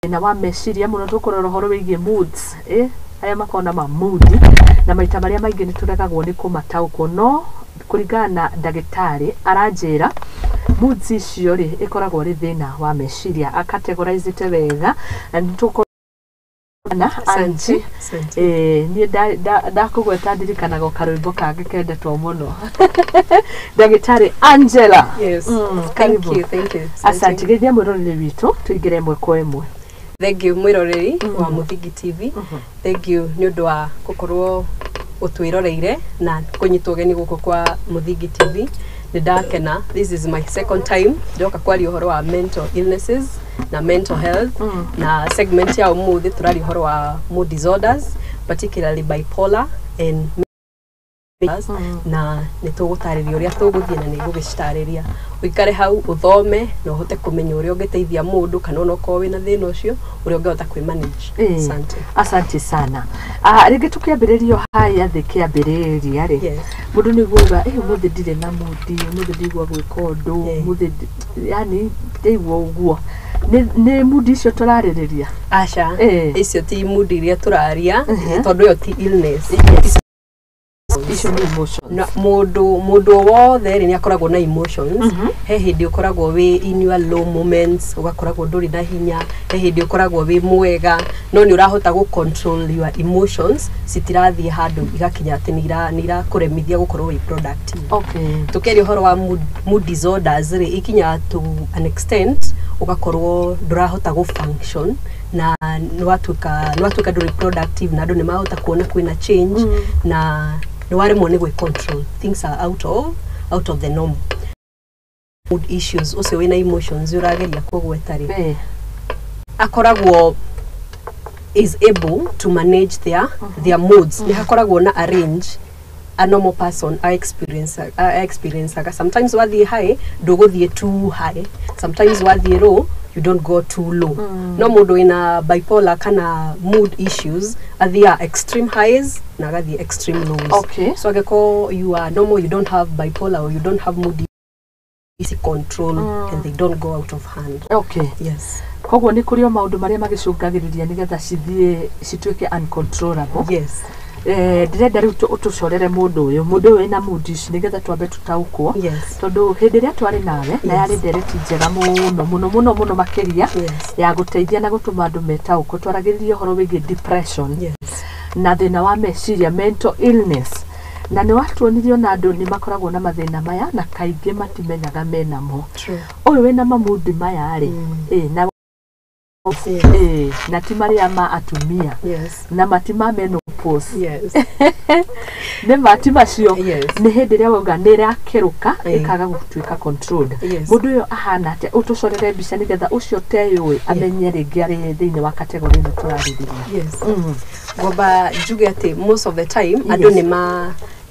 Thĩna wa meciria mũno tũkũrora ũhoro wĩgiĩ moods, arĩa makoragwo na ma mood, na maita marĩa maingĩ nĩ tũregagwo nĩ kũmataũkwo, no kũringana na ndagĩtarĩ aranjĩra moods icio rĩ ĩkoragwo ĩrĩ thĩna wa meciria, acategorizĩte wega na nĩ tũkũrora na Angie. Asante. Niĩ ndakũgweta ndirikanaga o karwĩmbo kangĩ kendetwo mũno, ndagĩtarĩ Angela. Yes. Thank Karibu. you, thank you. Asante, geithia mwĩroreri witũ tũingĩre ĩmwe kwa ĩmwe. Thank you mwĩroreri wa Mũthingi TV. Thank you nĩ ũndũ wa gũkorwo ũtwĩroreire na kũnyitwo ũgeni gũkũ kwa Mũthingi TV. Nĩ ndakena. This is my second time ndoka kwaria ũhoro wa mental illnesses na mental health, na segment ya ũmũthĩ tũraria ũhoro wa mood disorders, particularly bipolar and na nĩ tũgũtarĩria ũrĩa tũgũthiĩ na nĩ ngũgĩcitarĩria. Ũikare hau ũthome na ũhote kũmenya ũrĩa ũngĩteithia mũndũ kana ona ũkorwo wĩna thĩna ũcio, ũrĩa ũngĩhota kwĩ manage. Asante. Asante sana. Ah, rĩngĩ tũkĩambĩrĩrio harĩa thĩ kĩambĩrĩria rĩ, mũndũ nĩ guoga, ĩ, ũmũthĩ ndirĩ na mood, ũmũthĩ ndigua gwĩka ũndũ, ũmũthĩ yani ndaigua ũguo. Nĩ mood icio tũrarĩrĩria? Aca, icio ti mood iria tũraria, tondũ ĩyo ti illness. Icio nĩ emotions. Na mũndũ o wothe rĩ nĩ akoragwo na emotions. He hĩndĩ ũkoragwo wĩ in your low moments, ũgakoragwo ndũrĩ na hinya, he hĩndĩ ũkoragwo wĩ mwega, no nĩ ũrahota gũ control your emotions, citirathiĩ handũ igakinya atĩ nĩ irakũremithia gũkorwo wĩ productive. Tukeria ũhoro wa mood disorders rĩ, ikinyaga to an extent ũgakorwo ndũrahota gũ function na nĩ watuĩka ndũrĩ productive, na andũ nĩ mahota kuona kwĩna change na nĩ waremwo nĩ gwĩ control. Things are out of the norm. Mood issues, ũcio wĩna emotions ũrageria kũgweta rĩ, akoragwo is able to manage their moods. Nĩ hakoragwo na a range a normal person a experience aga. Sometimes wathiĩ high, ndũgũthiĩ too high. Sometimes wathiĩ low, you don't go too low. No mũndũ wĩna bipolar kana mood issues athiaga extreme highs na agathiĩ extreme lows. So angĩkorwo you are normal, you don't have bipolar or you don't have mood easy control and they don't go out of hand. Yes. Koguo nĩ kũrĩ o maũndũ marĩa magĩcũngagĩrĩria nĩgetha cithiĩ cituĩke uncontrollable. Yes. Ndĩrenda rĩu ũtũcorere mũndũ ũyũ wĩna mood ici nĩgetha twambe tũtaũkwo, tondũ hĩndĩ ĩrĩa twarĩ nawe na yarĩ ndereti njega mũno mũno mũno mũno makĩria ya gũteithia na gũtũma andũ metaũkwo. Twaragĩrĩria ũhoro wĩgiĩ depression na thĩna wa meciria, mental illness, na nĩ watuonirie ona andũ nĩ makoragwo na mathĩna maya na kaingĩ matimenyaga menamo. Ũyũ wĩna mamood maya rĩ, na na ti marĩa ma atumia na mati ma menopause, nĩ mati macio. Nĩ hĩndĩ ĩrĩa wauga nĩ ĩrakĩrũka, ĩkaga gũtuĩka controlled. Mũndũ ũyũ ahana atĩa? Ũtũcorere mbica nĩgetha ũcio teyũĩ amenye rĩngĩ arĩ thĩinĩ wa category ĩno tũrarĩrĩria. Yes. Ngomba njuge atĩ most of the time andũ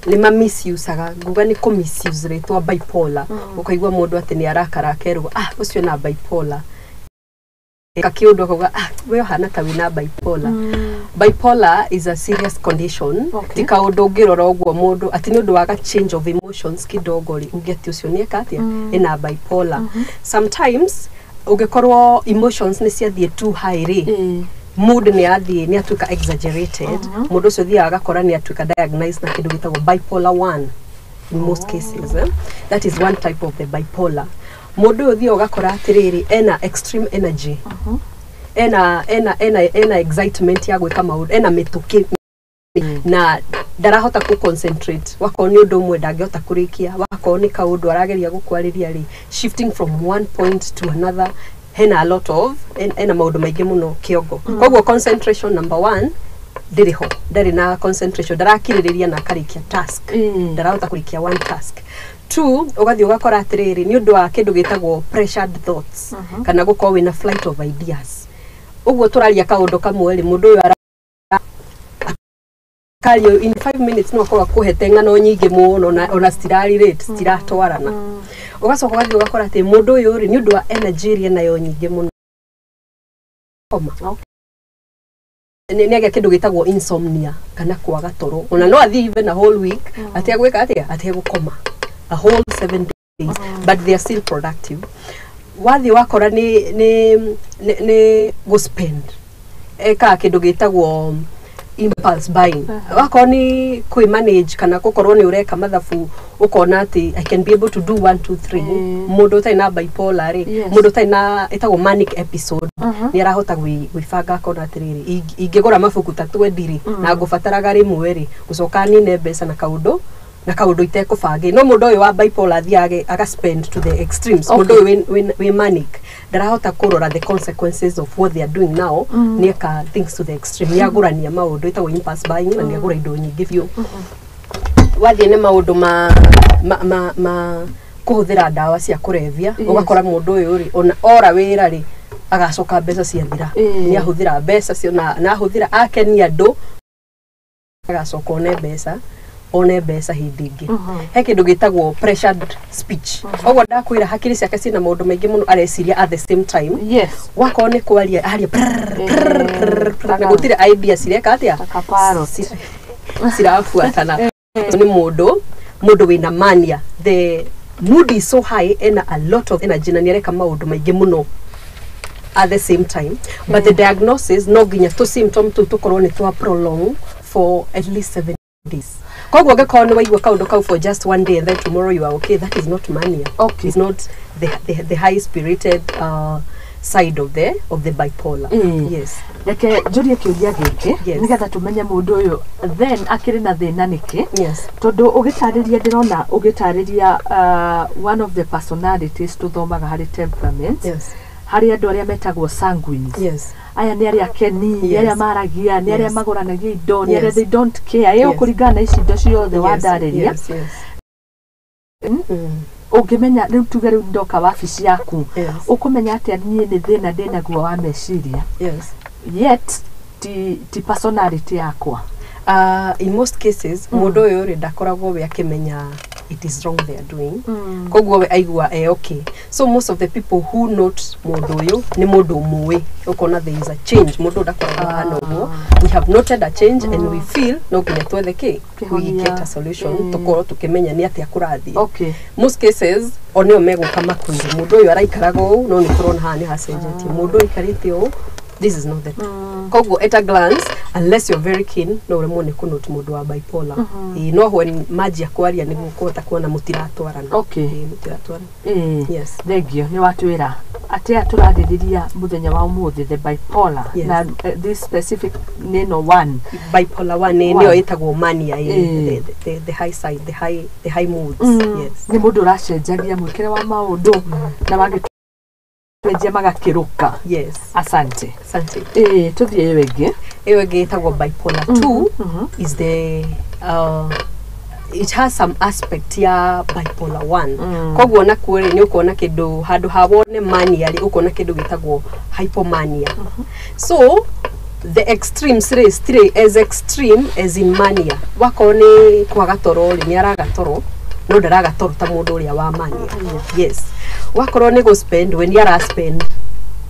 nĩ ma misusaga, nguga nĩ kũ misuse rĩtwa bipolar. Ũkaigua mũndũ atĩ nĩ arakara, akerwo, "Ah, ũcio na bipolar." Kakiũndũ akauga, "Ah, we ũhana ta wĩna bipolar." Bipolar is a serious condition. Ti kaũndũ ũngĩrora ũguo mũndũ atĩ nĩ ũndũ wa ga change of emotions kidogo rĩ, uge atĩ ũcio nĩ eka atĩa, ĩna bipolar. Sometimes ũngĩkorwo emotions nĩ ciathiĩ too high rĩ, mood nĩ yathiĩ, nĩ atuĩka exaggerated, mũndũ ũcio thiaga agakora nĩ atuĩka diagnosed na kĩndũ gĩtagwo bipolar 1 in most cases, eh? That is one type of the bipolar. Mũndũ ũyũ thiaga ũgakora atĩrĩrĩ, ena extreme energy, ena excitement ya gwĩka maũndũ, ena mĩtũkĩ na ndarahota ku concentrate. Wakorwo nĩ ũndũ ũmwe ndangĩhota kũrĩkia, wakorwo nĩ kaũndũ arageria gũkwarĩria rĩ, shifting from one point to another, hena a lot of ena maũndũ maingĩ mũno kĩongo. Koguo concentration number one ndĩrĩ ho, ndarĩ na concentration, ndarakirĩrĩria na akarĩkia task, ndarahota kũrĩkia one task. Two, ũgathiĩ ũgakora atĩrĩrĩ, nĩ ũndũ wa kĩndũ gĩtagwo pressured thoughts kana gũkorwo wĩna flight of ideas. Ũguo tũraria kaũndũ kamwe rĩ, mũndũ ũyũ akario in 5 minutes no akorwo akũhete ng'ano nyingĩ mũno na ona citirarelate, citiratwarana. Ũgacoka ũgathiĩ ũgakora atĩ mũndũ ũyũ rĩ, nĩ ũndũ wa energy ĩrĩa nayo nyingĩ mũno, koma nĩ agĩa kĩndũ gĩtagwo insomnia kana kwaga toro. Ona no athiĩ even a whole week ategwĩka atĩa, ategũkoma, a whole 7 days, but they are still productive. Wathiĩ wakora nĩ gũ spend, ekaga kĩndũ gĩtagwo impulse buying. Wakorwo nĩ kwĩ manage kana gũkorwo nĩ ũreka mathabu, ũkona atĩ I can be able to do 1 2 3. Mũndũ ũtarĩ na bipolar rĩ, mũndũ ũtarĩ na ĩtagwo manic episode, nĩ arahota gwĩbanga akona atĩrĩrĩ, ingĩgũra mabuku ta 20 rĩ, na ngũbataraga rĩmwe rĩ, gũcoka nine mbeca na kaũndũ itekũbangĩ. No mũndũ ũyũ wa bipolar athiage aga spend to the extremes. Mũndũ ũyũ wĩ manic ndarahota kũrora the consequences of what they are doing now. Nĩ eka things to the extreme, nĩ agũrania maũndũ, ĩtagwo impulse buying, na nĩ agũra indo nyingĩ biũ. Wathiĩ nĩ maũndũ ma kũhũthĩra ndawa cia kũrebia. Ũgakora mũndũ ũyũ rĩ, ona ora wĩra rĩ, agacoka mbeca ciathira. Nĩ ahũthĩra mbeca cio na ahũthĩra akenia andũ, agacoka one mbeca hĩndĩ ĩngĩ. He kĩndũ gĩtagwo pressured speech. Ũguo ndakwĩra hakiri ciake ciĩna maũndũ maingĩ mũno areciria at the same time. Wakorwo nĩ kwaria aria prrr, prrr, prrr, prrr, na gũtirĩ idea cireka atĩa. Ta parrot. Cirabuatana. Nĩ mũndũ wĩna mania, the mood is so high, ena a lot of energy na nĩ areka maũndũ maingĩ mũno at the same time. But the diagnosis, no nginya tũ symptom tũu tũkorwo nĩ twa prolong for at least 7 days. Koguo ũngĩkorwo nĩ waigua kaũndũ kau for just one day and then tomorrow you are okay, that is not mania. It's not the high spirited side of the bipolar. Yes. Reke njũrie kĩũria gĩkĩ, nĩgetha tũmenye mũndũ ũyũ then akĩrĩ na thĩna nĩkĩ. Tondũ ũgĩtarĩria, ndĩrona ũgĩtarĩria one of the personalities tũthomaga harĩ temperament, harĩ andũ arĩa metagwo sanguines. Aya nĩ arĩa akeni, nĩ arĩa maragia, nĩ arĩa magũranagia indo, nĩ arĩa they don't care ĩyo kũringana na ici indo ciothe wandarĩria. Ũngĩmenya rĩu, tuge rĩu ndoka wabici yaku, ũkũmenya atĩa niĩ nĩ thĩna ndĩnaguo wa meciria, yet ti personality yakwa? In most cases, mũndũ ũyũ rĩ, ndakoragwo we akĩmenya it is wrong they are doing. Koguo we aigua e okay. So most of the people who note mũndũ ũyũ nĩ mũndũ ũmũĩ, ũkona there is a change, mũndũ ũyũ ndakoragwo ahana ũguo. We have noted a change and we feel no nginya twethe kĩ, we Kĩhonia. get a solution, tũkorwo tũkĩmenya nĩ atĩa kũrathiĩ. Most cases o nĩo megũka makwĩre mũndũ ũyũ araikaraga ũũ, no nĩ tũrona haha nĩ hacenjetie, mũndũ ũyũ aikarĩte ũũ, this is not the. Koguo at a glance, unless you're very keen, no ũremwo nĩ kũnote mũndũ wa bipolar. Ĩĩ, no when manjia kwaria nĩguo ũkũhota kuona mũtiratwarana. Ĩĩ, mũtiratwarana. Yes. Thengio nĩ watwĩra atĩa tũrarĩrĩria mũthenya wa ũmũthĩ, the bipolar, na this specific nĩno one. Bipolar 1 nĩ One. nĩyo ĩtagwo mania, ĩĩ, the high side, the high moods. Yes. Nĩ mũndũ ũracenjagia mwĩkĩre wa maũndũ na magĩcenjia magakĩrũka. Asante. Asante. Ĩĩ, tũthiĩ ĩyo ĩngĩ. Ĩyo ĩngĩ ĩtagwo bipolar 2. Is the it has some aspect ya bipolar 1. Koguo nakuo rĩ, nĩ ũkuona kĩndũ handũ ha wone mania rĩ, ũkuona kĩndũ gĩtagwo hypomania. So the extremes rĩ, citirĩ as extreme as in mania. Wakorwo nĩ kwaga toro rĩ, nĩ araga toro, no ndaraga toro ta mũndũ ũrĩa wa mania. Yes. Wakorwo nĩ gũ spend, we nĩ ara spend,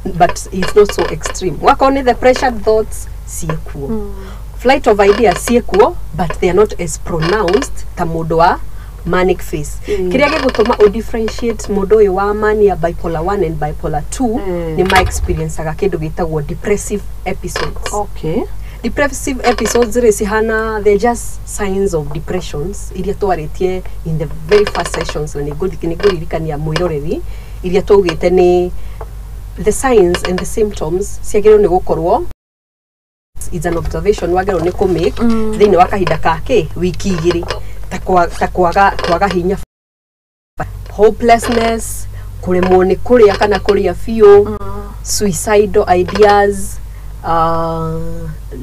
but it's not so extreme. Wakorwo nĩ the pressured thoughts ciĩkuo, flight of ideas ciĩkuo, but they are not as pronounced ta mũndũ wa manic phase. Kĩrĩa gĩgũtũma ũ differentiate mũndũ ũyũ wa mania, bipolar 1 and bipolar 2, nĩ ma experienceaga kĩndũ gĩtagwo depressive episodes. Depressive episodes rĩ, cihana, they're just signs of depressions iria twarĩtie in the very first sessions, na nĩ ngũririkania mwĩroreri iria twaugĩte nĩ the signs and the symptoms ciagĩrĩirwo nĩ gũkorwo is an observation wagĩrĩirwo nĩ kũmake thĩinĩ wa kahinda ka kĩ wiki 2, ta kwaga hinya, hopelessness, kũremwo nĩ kũrĩa kana kũrĩa biũ, suicidal ideas,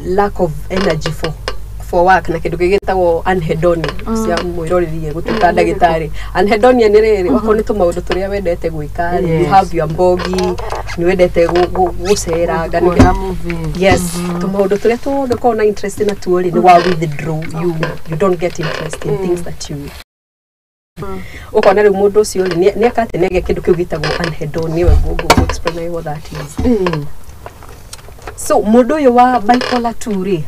lack of energy for work, na kĩndũ kĩngĩ gĩtagwo anhedonia. Cia mwĩroreri gũtuĩka ndagĩtarĩ, anhedonia nĩ rĩrĩ, wakorwo nĩ tũmaũndũ tũrĩa wendete gwĩka, you have your mbogi, nĩ wendete gũceranga, Kuona movie. Yes, tũmaũndũ tũrĩa tuothe ũkoragwo na interest natuo rĩ, nĩ wa withdraw, you don't get interest in things that you ũkona rĩu mũndũ ũcio rĩ, nĩ akate nĩ agĩa kĩndũ kĩu gĩtagwo anhedonia. We ngũ explain what that is. So mũndũ ũyũ wa bipolar 2 rĩ,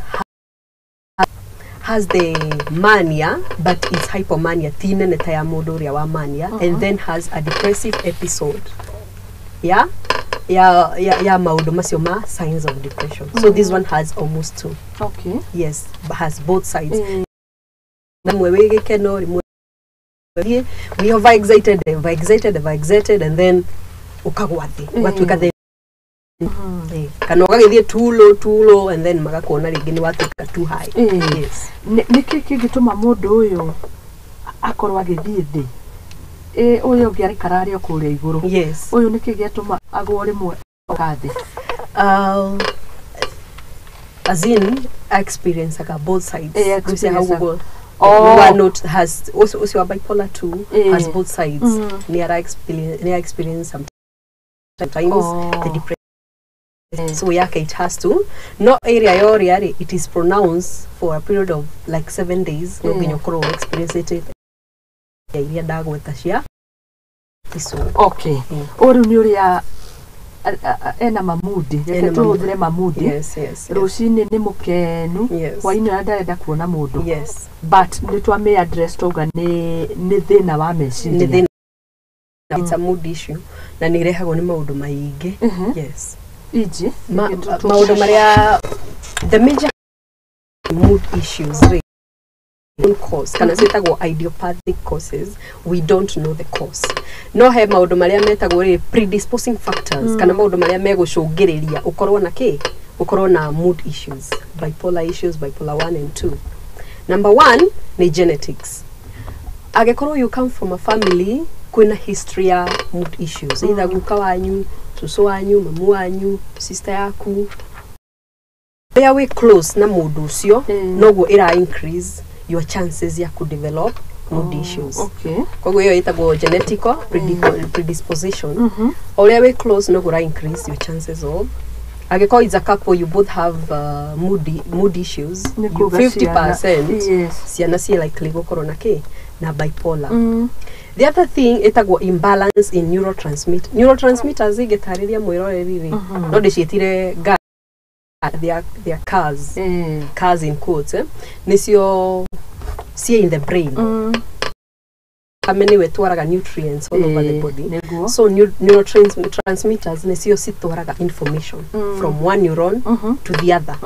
has the mania, but it's hypomania, ti nene ta ya mũndũ ũrĩa wa mania, and then has a depressive episode. ya maũndũ macio ma signs of depression. So this one has almost two. Okay. Yes, has both sides. Namwe wĩ gĩkeno rĩmwe we over excited, over excited, over excited, and then ukagwa thĩ, ũgatuĩka thĩ, kana ũgagĩthiĩ too low and then magakuona rĩngĩ nĩ watuĩka too high. Yes. Nĩkĩ kĩngĩtũma mũndũ ũyũ akorwo agĩthiĩ thĩ? Ũyũ ũngĩ araikara arĩ o kũrĩa igũrũ. Yes. Ũyũ nĩkĩ gĩatũma agwo rĩmwe oka thĩ? As in experience aka both sides. Experience. Oh. One note has also bipolar 2 has both sides. Near experience sometimes the depression. So yake it has to no area yoria it is pronounced for a period of like 7 days. No nginya ukorwo experience it iria ndagweta cia icio. Okay. Ũrĩu nĩ ũrĩa ena mamudi, reke tũhũthĩre mamudi. Yes, yes. Rũcinĩ nĩ mũkenu, hwainĩ ũrĩa ndarenda kuona mũndũ. Yes. But nĩ twamĩ address twauga nĩ thĩna wa meciria. Nĩ thĩna. It's a mood issue na nĩ ĩrehagwo nĩ maũndũ maingĩ. Yes. Iji maũndũ marĩa the major mood issues cause kana ciĩtagwo idiopathic causes, we don't know the cause. No he maũndũ marĩa metagwo rĩ predisposing factors, kana maũndũ marĩa megũcũngĩrĩria ũkorwo na kĩ, ũkorwo na mood issues, bipolar issues, bipolar 1 and 2. Number 1 ni genetics. Angĩkorwo you come from a family kwĩna history ya mood issues, either guka wanyu, cũcũ wanyu, mamu wanyu, sister yaku, they are close na mũndũ ũcio, noguo ĩra increase your chances ya ku develop mood issues. Okay. Koguo iyo ĩtagwo genetic predisposition. Ũrĩa wĩ close noguo increase your chances of. Angĩkorwo it's a couple, you both have mood issues, 50% ciana ciĩ likely gũkorwo na kĩ, na bipolar. The other thing ĩtagwo imbalance in neurotransmitter. Neurotransmitters ingĩtarĩria mwĩroreri rĩ, no ndĩciĩtire their cars, cars in quotes, nicio ciĩ in the brain. Kame niwe twaraga nutrients all over the body. So neurotransmitters nicio citwaraga information from one neuron to the other.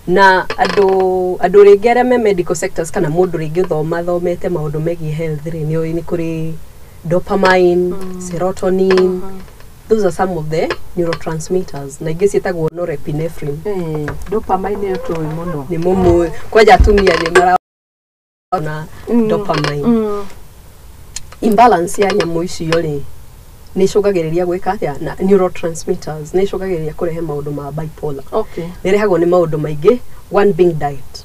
Na andũ rĩngĩ arĩa me medical sectors kana mũndũ rĩngĩ ũthoma thomete maũndũ megiĩ health rĩ, nĩũĩ nĩ kũrĩ dopamine, serotonin. Those are some of the neurotransmitters. Na ingĩ ciĩtagwo norepinephrine. Dopamine nĩyo tũĩ mũno. Nĩ mũmũĩ. Kwanja atumia nĩ maraona dopamine. Imbalance ya nyamũ icio rĩ, nĩ icũngagĩrĩria gwĩka atĩa na neurotransmitters nĩ icũngagĩrĩria kũrehe maũndũ ma bipolar. Okay. Nĩ ĩrehagwo nĩ maũndũ maingĩ, one being diet.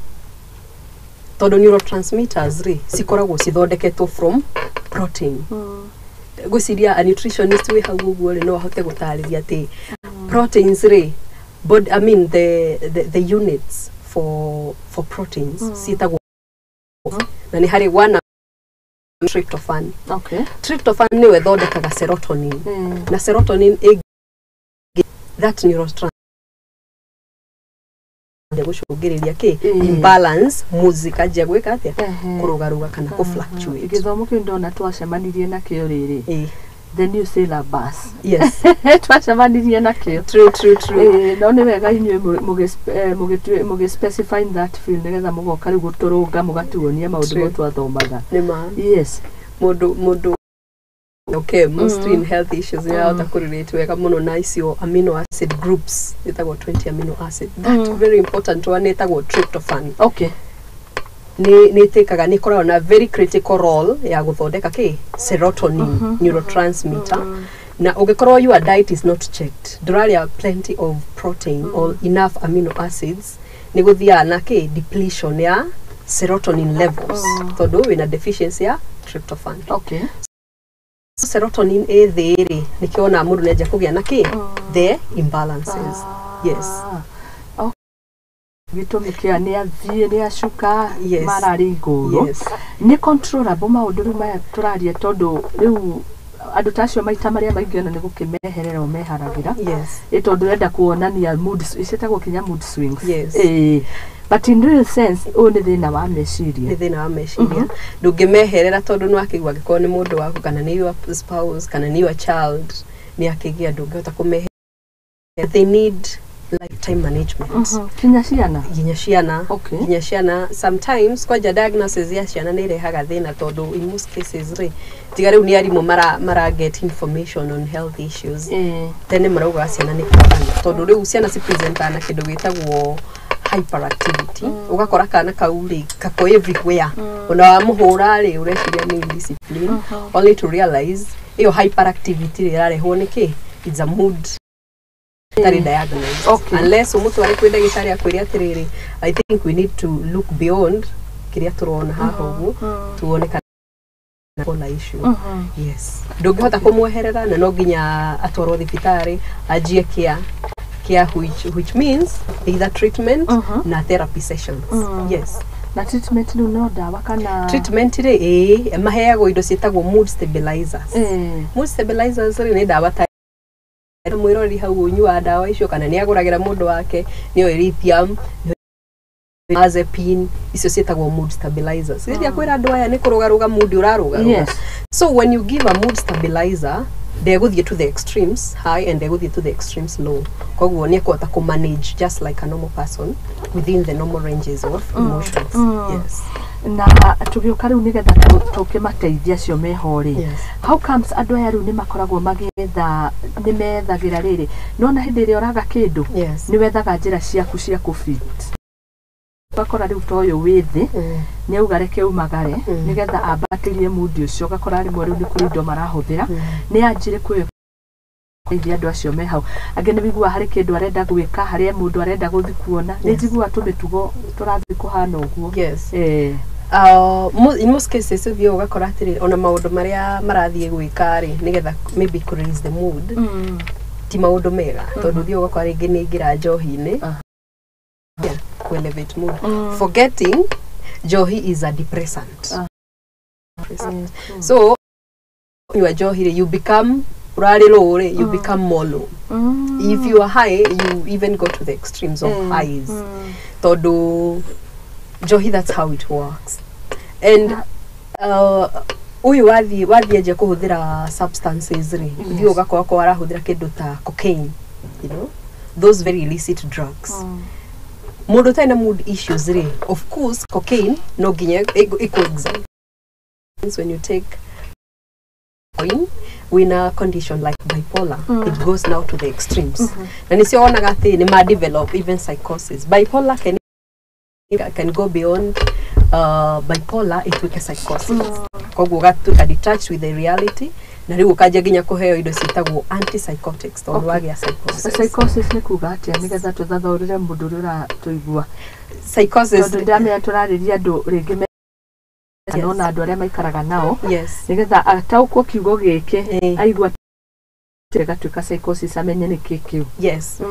Tondũ neurotransmitters rĩ, cikoragwo cithondeketwo from protein. Gwĩciria a nutritionist wĩ hau ũguo rĩ, no ahote gũtarĩria atĩ proteins rĩ, but I mean the units for proteins ciĩtagwo, na nĩ harĩ one tryptophan. Okay. Tryptophan nĩwe ĩthondekaga serotonin. Na serotonin that neurotransmitter gũcũngĩrĩria kĩ imbalance, music anjia gwĩka atĩa, kũrũgarũga kana kũ fluctuate. Gĩthomo kĩu ndona twacemanirie nakĩo rĩrĩ, the new syllabus. Yes. Twacemanirie nakĩo. True. No nĩ wega inyuĩ mũgĩ specify that field nĩgetha mũgoka rĩu gũtũrũnga mũgatuonia maũndũ mo twathomaga. Nĩ ma. Yes. Mũndũ okay, mostly in health issues nĩ arahota kũrelate wega mũno na icio amino acid groups, ĩtagwo 20 amino acid. That very important one ĩtagwo tryptophan. Okay. Nĩ ĩtĩkaga, nĩ ĩkoragwo na very critical role ya gũthondeka kĩ serotonin neurotransmitter. Na ũngĩkorwo your diet is not checked, ndũrarĩa plenty of protein or enough amino acids, nĩ gũthiaga na kĩ depletion ya serotonin levels, tondũ wĩna deficiency ya tryptophan. Okay. Serotonin ĩ thĩ rĩ, nĩkĩo ona mũndũ nĩanjia kũgĩa na kĩ the imbalances. Yes. Gĩtũmi kĩa nĩ athiĩ nĩ acuka mararĩ igũrũ. Nĩ controllable maũndũ rĩu maya tũraria, tondũ rĩu andũ ta acio maita marĩa maingĩ ona nĩ gũkĩmeherera ũmeharagĩra. Yes. Ĩ tondũ ũrenda kuonania mood, ciĩtagwo kinya mood swings. Yes. But in real sense ũyũ nĩ thĩna wa meciria. Nĩ thĩna wa meciria. Ndũngĩmeherera tondũ nĩ wakĩigua angĩkorwo nĩ mũndũ waku kana nĩ your spouse kana nĩ your child, Nĩ akĩgĩa, ndũngĩhota kũmehe, they need lifetime management. Kinya ciana? Nginya ciana. Nginya ciana sometimes, kwanja diagnosis ya ciana nĩ irehaga thĩna, tondũ in most cases rĩ, tiga rĩu nĩ arimũ mara get information on health issues. Tene maraugaga ciana nĩ kwagana, tondũ rĩu ciana cipresentaga na kĩndũ gĩtagwo hyperactivity. Ũgakora kana kau rĩ, kako everywhere, ona wamũhũra rĩ, ũreciria nĩ indiscipline, only to realize ĩyo hyperactivity rĩ, ĩrarehwo nĩ kĩ? It's a mood itarĩ diagnosed, unless ũmũtware kwĩ ndagĩtarĩ akwĩre atĩrĩrĩ, "I think we need to look beyond kĩrĩa tũrona haha ũguo, tuone kana bipolar issue." Yes, ndũngĩhota kũmweherera, na no nginya atwarwo thibitarĩ anjie care, which means either treatment na therapy sessions. Yes. Na treatment rĩu no ndawa kana? Treatment rĩ, ĩĩ, maheagwo indo ciĩtagwo mood stabilizers. Mood stabilizers rĩ, nĩ ndawa ta mwĩrori hau ũnyua ndawa icio, kana nĩ agũragĩra mũndũ wake, nĩyo lithium, mirtazapine, icio ciĩtagwo mood stabilizers. Rĩrĩa kwĩra andũ aya nĩ kũrũgarũga mood ũrarũgarũga. So when you give a mood stabilizer, ndegũthiĩ to the extremes high and ndegũthiĩ to the extremes low, koguo nĩ ekũhota kũ manage just like a normal person within the normal ranges of emotions. Yes. Na tũgĩũka rĩu nĩgetha tũkĩmateithia acio meho rĩ, how comes andũ aya rĩu nĩ makoragwo magĩetha, nĩ methagĩra rĩrĩ, nona hĩndĩ ĩrĩa ũraga kĩndũ, nĩ wethaga njĩra ciaku cia kũfit, ũgakora rĩu ta ũyũ wĩ thĩ, nĩ auga reke umagare nĩgetha ambatĩrie mundi ũcio, ũgakora rĩmwe rĩu nĩ kũrĩ indo marahũthĩra. Nĩ anjĩrĩ kwĩ teithia andũ acio me hau angĩ, nĩ wiguaga harĩ kĩndũ arenda gwĩka, harĩ mũndũ arenda gũthiĩ kuona, nĩ njiguaga tũmĩtugo tũrathiĩ kũhana ũguo. In most cases ũthiĩ ũgakora atĩrĩ, ona maũndũ marĩa marathiĩ gwĩka rĩ, nĩgetha maybe kũ raise the mood, ti maũndũ mega, tondũ ũthiĩ ũgakora rĩngĩ nĩ ingĩra njohi-inĩ, yeah, ku elevate mood, forgetting njohi is a depressant. Depressant. So nyua njohi rĩ, you become, ũrarĩ low rĩ, you become more low. If you are high, you even go to the extremes of highs, tondũ njohi, that's how it works. And ũyũ wathiĩ anjia kũhũthĩra substances rĩ, ũthiĩ ũgakora korwo arahũthĩra kĩndũ ta cocaine, those very illicit drugs, mũndũ ũtarĩ na mood issues rĩ, of course cocaine no nginya ĩkũ excite. When you take cocaine wina condition like bipolar, it goes now to the extremes, na nĩcio wonaga atĩ nĩ ma develop even psychosis. Bipolar can go beyond bipolar, ituĩke psychosis, koguo ũgatuĩka detached with the reality, na rĩu ũkanjia nginya kũheo indo ciĩtagwo antipsychotics tondũ wagĩa psychosis. Psychosis nĩ kuga atĩa, nĩgetha tũthathaũrĩre mũndũ ũrĩa ũratũigua? Psychosis, tondũ ndamenya tũrarĩria andũ rĩngĩ nona andũ arĩa maikaraga nao, nĩgetha ataũkwo kiugo gĩkĩ, aigua gĩgatuĩka psychosis, amenye nĩ kĩ kĩu. Yes.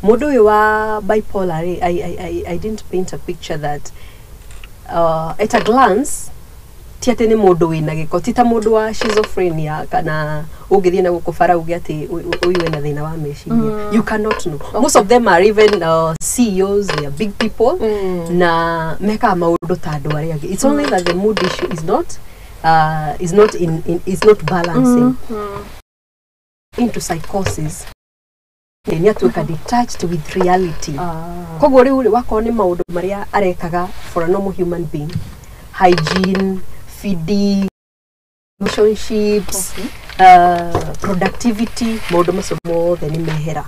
Mũndũ ũyũ wa bipolar rĩ, I didn't paint a picture that at a glance ti atĩ nĩ mũndũ wĩna gĩko, ti ta mũndũ wa schizophrenia kana ũngĩthiĩ na gũkũ bara uge atĩ ũyũ ena thĩna wa meciria. You cannot know. Most of them are even CEOs, they are big people, na mekaga maũndũ ta andũ arĩa angĩ. It's only that the mood issue is not in is not balancing into psychosis. Nĩ atuĩka detached with reality. Koguo rĩu rĩ, wakorwo nĩ maũndũ marĩa arekaga for a normal human being, hygiene, feeding, relationships, productivity, maũndũ macio mothe nĩ mehera.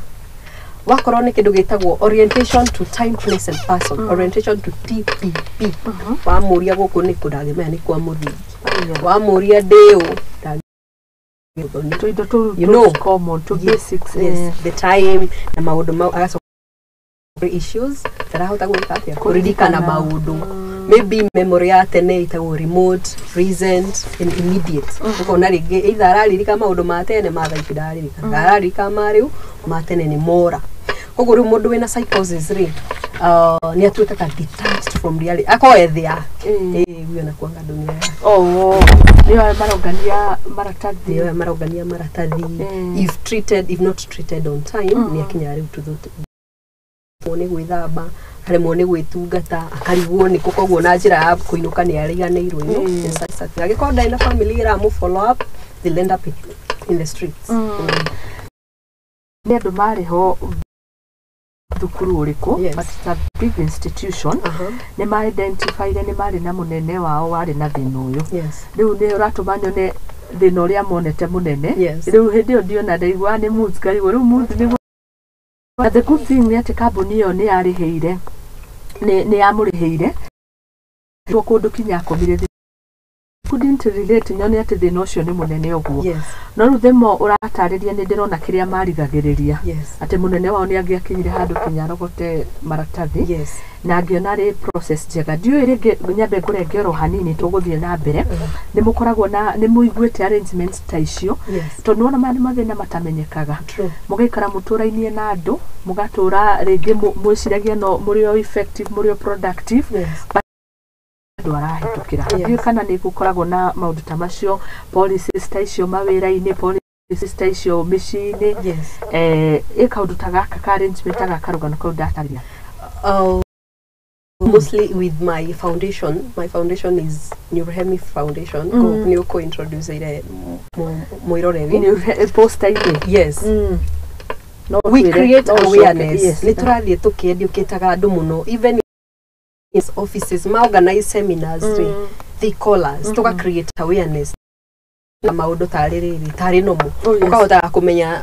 Wakorwo nĩ kĩndũ gĩtagwo orientation to time, place and person, orientation to TPP, wamũria gũkũ nĩ kũ, ndangĩmenya nĩ kwa mũthingi. Wamũria ndĩũ, ndangĩũthoni. Tũindo tũu You know. Common tũ Yes, basics. Yes, the time na maũndũ mau, agacoka issues, ndarahota gwĩka atĩa, kũririkana maũndũ, maybe memory ya tene ĩtagwo remote, present and immediate. Ũkona rĩngĩ either araririkana maũndũ ma tene, ma thaa ici ndararirikana, araririkana ma rĩu, ma tene nĩ mora. Koguo rĩu mũndũ wĩna psychosis rĩ, nĩ atuĩkaga detached from reality, akorwo ethĩ yake. Ĩĩ, huyo anakuanga dunia yake. Oh, nĩo marongania maratathi. Nĩo marongania maratathi. If not treated on time, nĩ akinyaga rĩu to nĩ gwĩthamba, akaremwo nĩ gwĩtungata, akarigwo nĩ kũ, koguo na njĩra ya kũinũka nĩ ariganĩirwo. And such. Angĩkorwo ndarĩ na family ĩramũ follow up, they'll end up in the streets. Nĩ andũ marĩ ho thukuru ũrĩkũ? Yes. But it's a big institution. Nĩ ma identifyire nĩ marĩ na mũnene wao warĩ na thĩna ũyũ. Rĩu nĩ ũratũma nyone thĩna ũrĩa monete mũnene. Rĩu hĩndĩ ĩyo ndiona ndaigua nĩ moods, ngarigwo rĩu moods nĩ. But the good thing nĩ atĩ kambuni ĩyo nĩ yarĩhĩire, nĩ yamũrĩhĩire kũndũ kinya akomire. Couldn't relate nyone atĩ thĩna ũcio nĩ mũnene ũguo. No rĩu themo ũratarĩria nĩ ndĩrona kĩrĩa marigagĩrĩria, atĩ mũnene wao nĩ angĩakinyire handũ kinya arogote maratathi na ngĩona rĩ process njega. Ndiũĩ rĩngĩ nyambe ngũrenge oro hanini tũgũthiĩ na mbere. Nĩ mũkoragwo na nĩ mũiguĩte arrangements ta icio? Yes. Tondũ nĩwona maya nĩ mathĩna matamenyekaga. True. Mũgaikara mũtũrainie na andũ, mũgatũra rĩngĩ mwĩciragia no mũrĩ o effective, mũrĩ o productive, andũ arahĩtũkĩra. Ndiũĩ kana nĩ gũkoragwo na maũndũ ta macio, policies ta icio mawĩra-inĩ, policies ta icio mĩciĩ-inĩ? Ĩ kaũndũ ta gaka ka arrangement ta gaka rũgano kau ndatarĩria. Mostly with my foundation. My foundation is Nurhemi Foundation. Nĩ ũkũ-introduce ire mwĩroreri. Nĩ poster-inĩ. Yes. No We twĩre, create no ũcoke. awareness. Nĩ tũrathiĩ tũkĩendiũkĩtaga andũ mũno, even in offices ma organize seminars rĩ, they call us tuga create awareness na maũndũ tarĩ rĩrĩ tarĩ nomo. Ũkahotaga kũmenya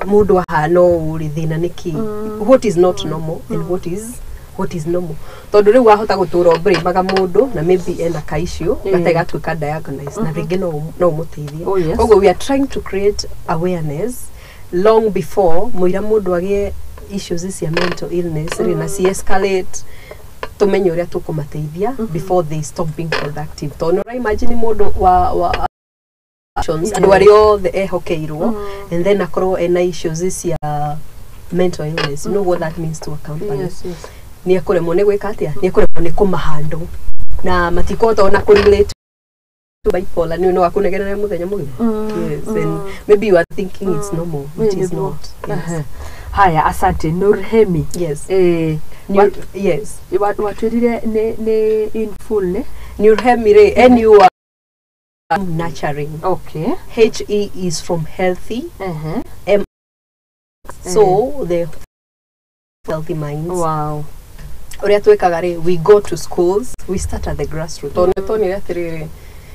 mũndũ ahana ũũ rĩ, thĩna nĩ kĩ, what is not normal and what is normal, tondũ rĩu wahota gũtũra ũmbũrĩmaga mũndũ na maybe ena ka issue gatarĩ gatuĩka diagnosed na rĩngĩ no ũmũteithie. Koguo we are trying to create awareness long before mũira mũndũ agĩe issues cia mental illness rĩ na ci escalate, tumenye ũrĩa tũkũmateithia before they stop being productive, tondũ nĩ imagine mũndũ wa actions, andũ arĩa othe ehokeirwo, and then akorwo ena issues cia mental illness. You know what that means to a company? Yes. Nĩ ekũremwo nĩ gwĩka atĩa, nĩ ekũremwo nĩ kũmahandle na matikũhota ona kũrelate to bipolar. Nĩ no akũnegenera mũthenya mũgima. Yes, and maybe you are thinking it's normal. It is Nĩguo. not. Yes. Haya, asante Nurhemi. Yes. Yes. Watwĩrire nĩ in full nĩ? Nurhemi rĩ, N U R, nurturing. H E is from healthy. So the healthy minds. Ũrĩa twĩkaga rĩ, we go to schools, we start at the grassroots, tondũ nĩ tuonire atĩrĩrĩ,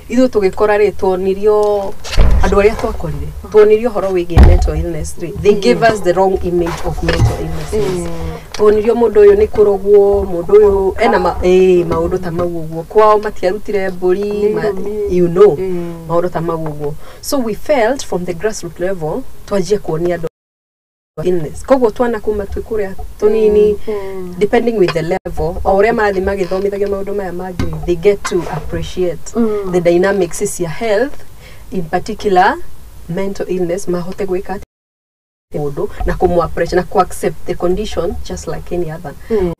ithuĩ tũgĩkora rĩ, tuonirio andũ arĩa twakorire, tuonirio ũhoro wĩgiĩ mental illness rĩ, they gave us the wrong image of mental illnesses. Tuonirio mũndũ ũyũ nĩ kũrogwo, mũndũ ũyũ ena maũndũ ta mau ũguo, kwao matiarutire mbũri. Nĩ irumi. Maũndũ ta mau ũguo. So we felt from the grassroots level twanjie kuonia andũ illness. Koguo twana kuma twĩ kũrĩa tũnini, depending with the level o ũrĩa marathiĩ magĩthomithagia maũndũ maya mangĩ, they get to appreciate the dynamics cia health, in particular mental illness, mahote gwĩka atĩ mũndũ na kũmũ appreciate na kũ accept the condition just like any other.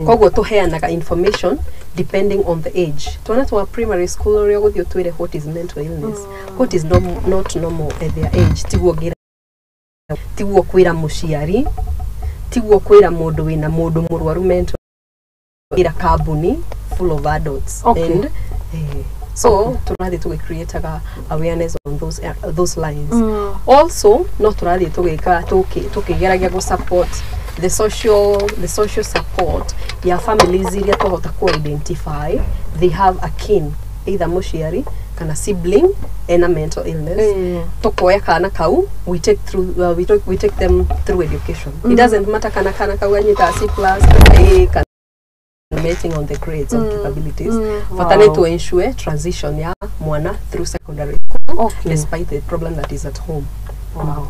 Koguo tũheanaga information depending on the age. Twana twa primary school, ũrĩa ũgũthiĩ ũtwĩre what is mental illness, what is not normal at their age, tiguo ngĩra, tiguo kwĩra mũciari, tiguo kwĩra mũndũ wĩna mũndũ mũrwaru mental, ĩra kambuni full of adults. And so tũrathiĩ tũgĩcreataga awareness on those lines. Also no tũrathiĩ tũgĩka tũkĩgeragia gũ support the social support ya families iria twahota ku identify they have a kin, either mũciari kana sibling ena mental illness. Tukoya kana kau, we take them through education. It doesn't matter kana kau anyita C plus, kana A, kana mating on the grades and capabilities. Bata nĩ to ensure transition ya mwana through secondary school despite the problem that is at home. Wow.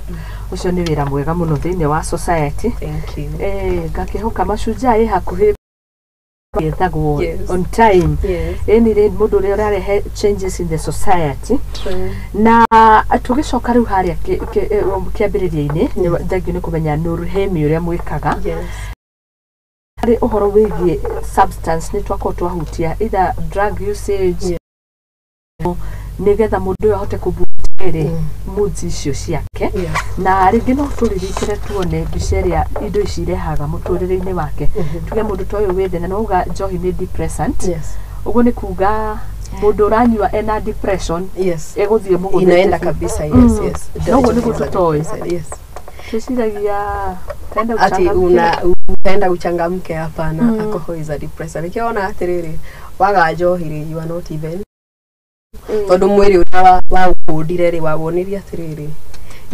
Ũcio nĩ wĩra mwega mũno thĩinĩ wa society. Thank you. Ngakĩhoka Mashujaa ĩ hakuhĩ ethagwo on time. Ĩni rĩ mũndũ ũrĩa ũrarehe changes in the society. True. Na tũgĩcoka rĩu harĩa kĩambĩrĩria-inĩ, thengiũ nĩ kũmenya Nurhemi ũrĩa mwĩkaga. Harĩ ũhoro wĩgiĩ substance nĩ twakorwo twahutia either drug usage, nĩgetha mũndũ ũyũ ahote kũboost moods icio ciake. Na rĩngĩ no tũririkane tuone mbica ĩrĩa indo ici irehaga mũtũrĩre-inĩ wake. Tuge mũndũ ta ũyũ wĩ thĩna, nĩ wauga njohi nĩ depressant. Ũguo nĩ kuga mũndũ ũranyua ena depression ĩgũthiĩ mũgũthĩte Inaenda biũ. kabisa, yes. No ũguo nĩguo tũtoĩ. Yes. Twĩciragia utaenda ati uchangamke. Una utaenda uchangamke. Hapana. Alcohol is a depressant. Nĩkĩo wona atĩrĩrĩ, waga njohi rĩ, you are not even, tondũ mwĩrĩ ũrĩa waũkũndire rĩ, wawonirie atĩrĩrĩ,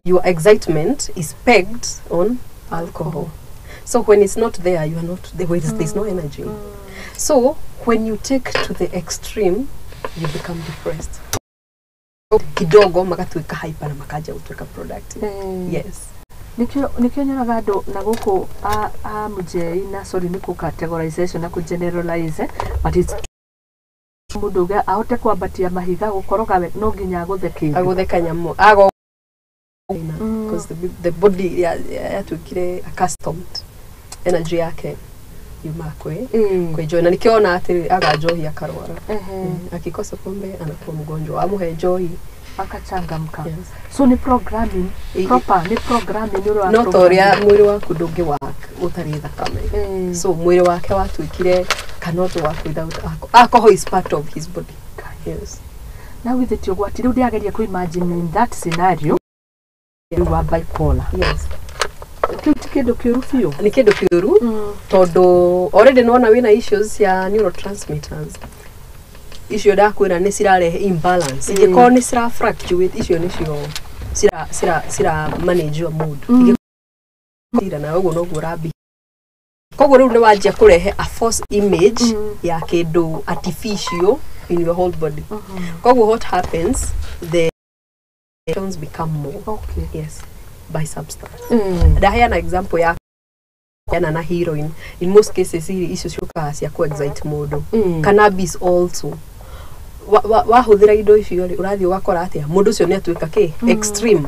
your excitement is pegged on alcohol. So when it's not there, you are not there, there's no energy. So when you take to the extreme, you become depressed kidogo, magatuĩka hyper na makaja gũtuĩka productive. Yes. Nĩkĩo nyonaga andũ na gũkũ a mũjei na, sorry, nĩ kũ categorization na kũ generalize, but it's mũndũ ũngĩ ahote kwambatia mahiga gũkoroga we no nginya agũthe kĩndũ. Agũthe kanyamũ ago, because the body yatuĩkire accustomed, energy yake yuma kwĩ kwĩ njohi, na nĩkĩo ona atĩ aga njohi akarwara. Akikosa pombe anakuwa mgonjwa, amuhe njohi akachangamka. Yes. So nĩ programming proper, nĩ programming nĩ ũrĩa wa No ta ũrĩa programming. Mwĩrĩ waku ndũngĩ work ũtarĩ thakame. So mwĩrĩ wake watuĩkire cannot work without alcohol. Alcohol is part of his body, yes. Na githĩ ti ũgwati? Rĩu ndĩrageria kũ imagine in that scenario rĩu wa bipolar. Yes. Kĩu ti kĩndũ kĩũru biũ? Nĩ kĩndũ kĩũru, tondũ already nĩwona wĩna issues cia neurotransmitters icio ndakwĩra nĩ cirarehe imbalance. Ingĩkorwo nĩ cira fluctuate, icio nĩcio cira manage your mood. Ingĩkorwo na ũguo noguo ũrambi, koguo rĩu nĩ wanjia kũrehe a false image ya kĩndũ artificial in your whole body. Koguo what happens, the emotions become more. Yes, by substance. Ndaheana example ya yana na heroin. In most cases icio ciũkaga cia ku excite mũndũ. Cannabis also, wahũthĩra indo icio rĩ, ũrathiĩ ũgakora atĩa, mũndũ ũcio nĩ atuĩka kĩ extreme.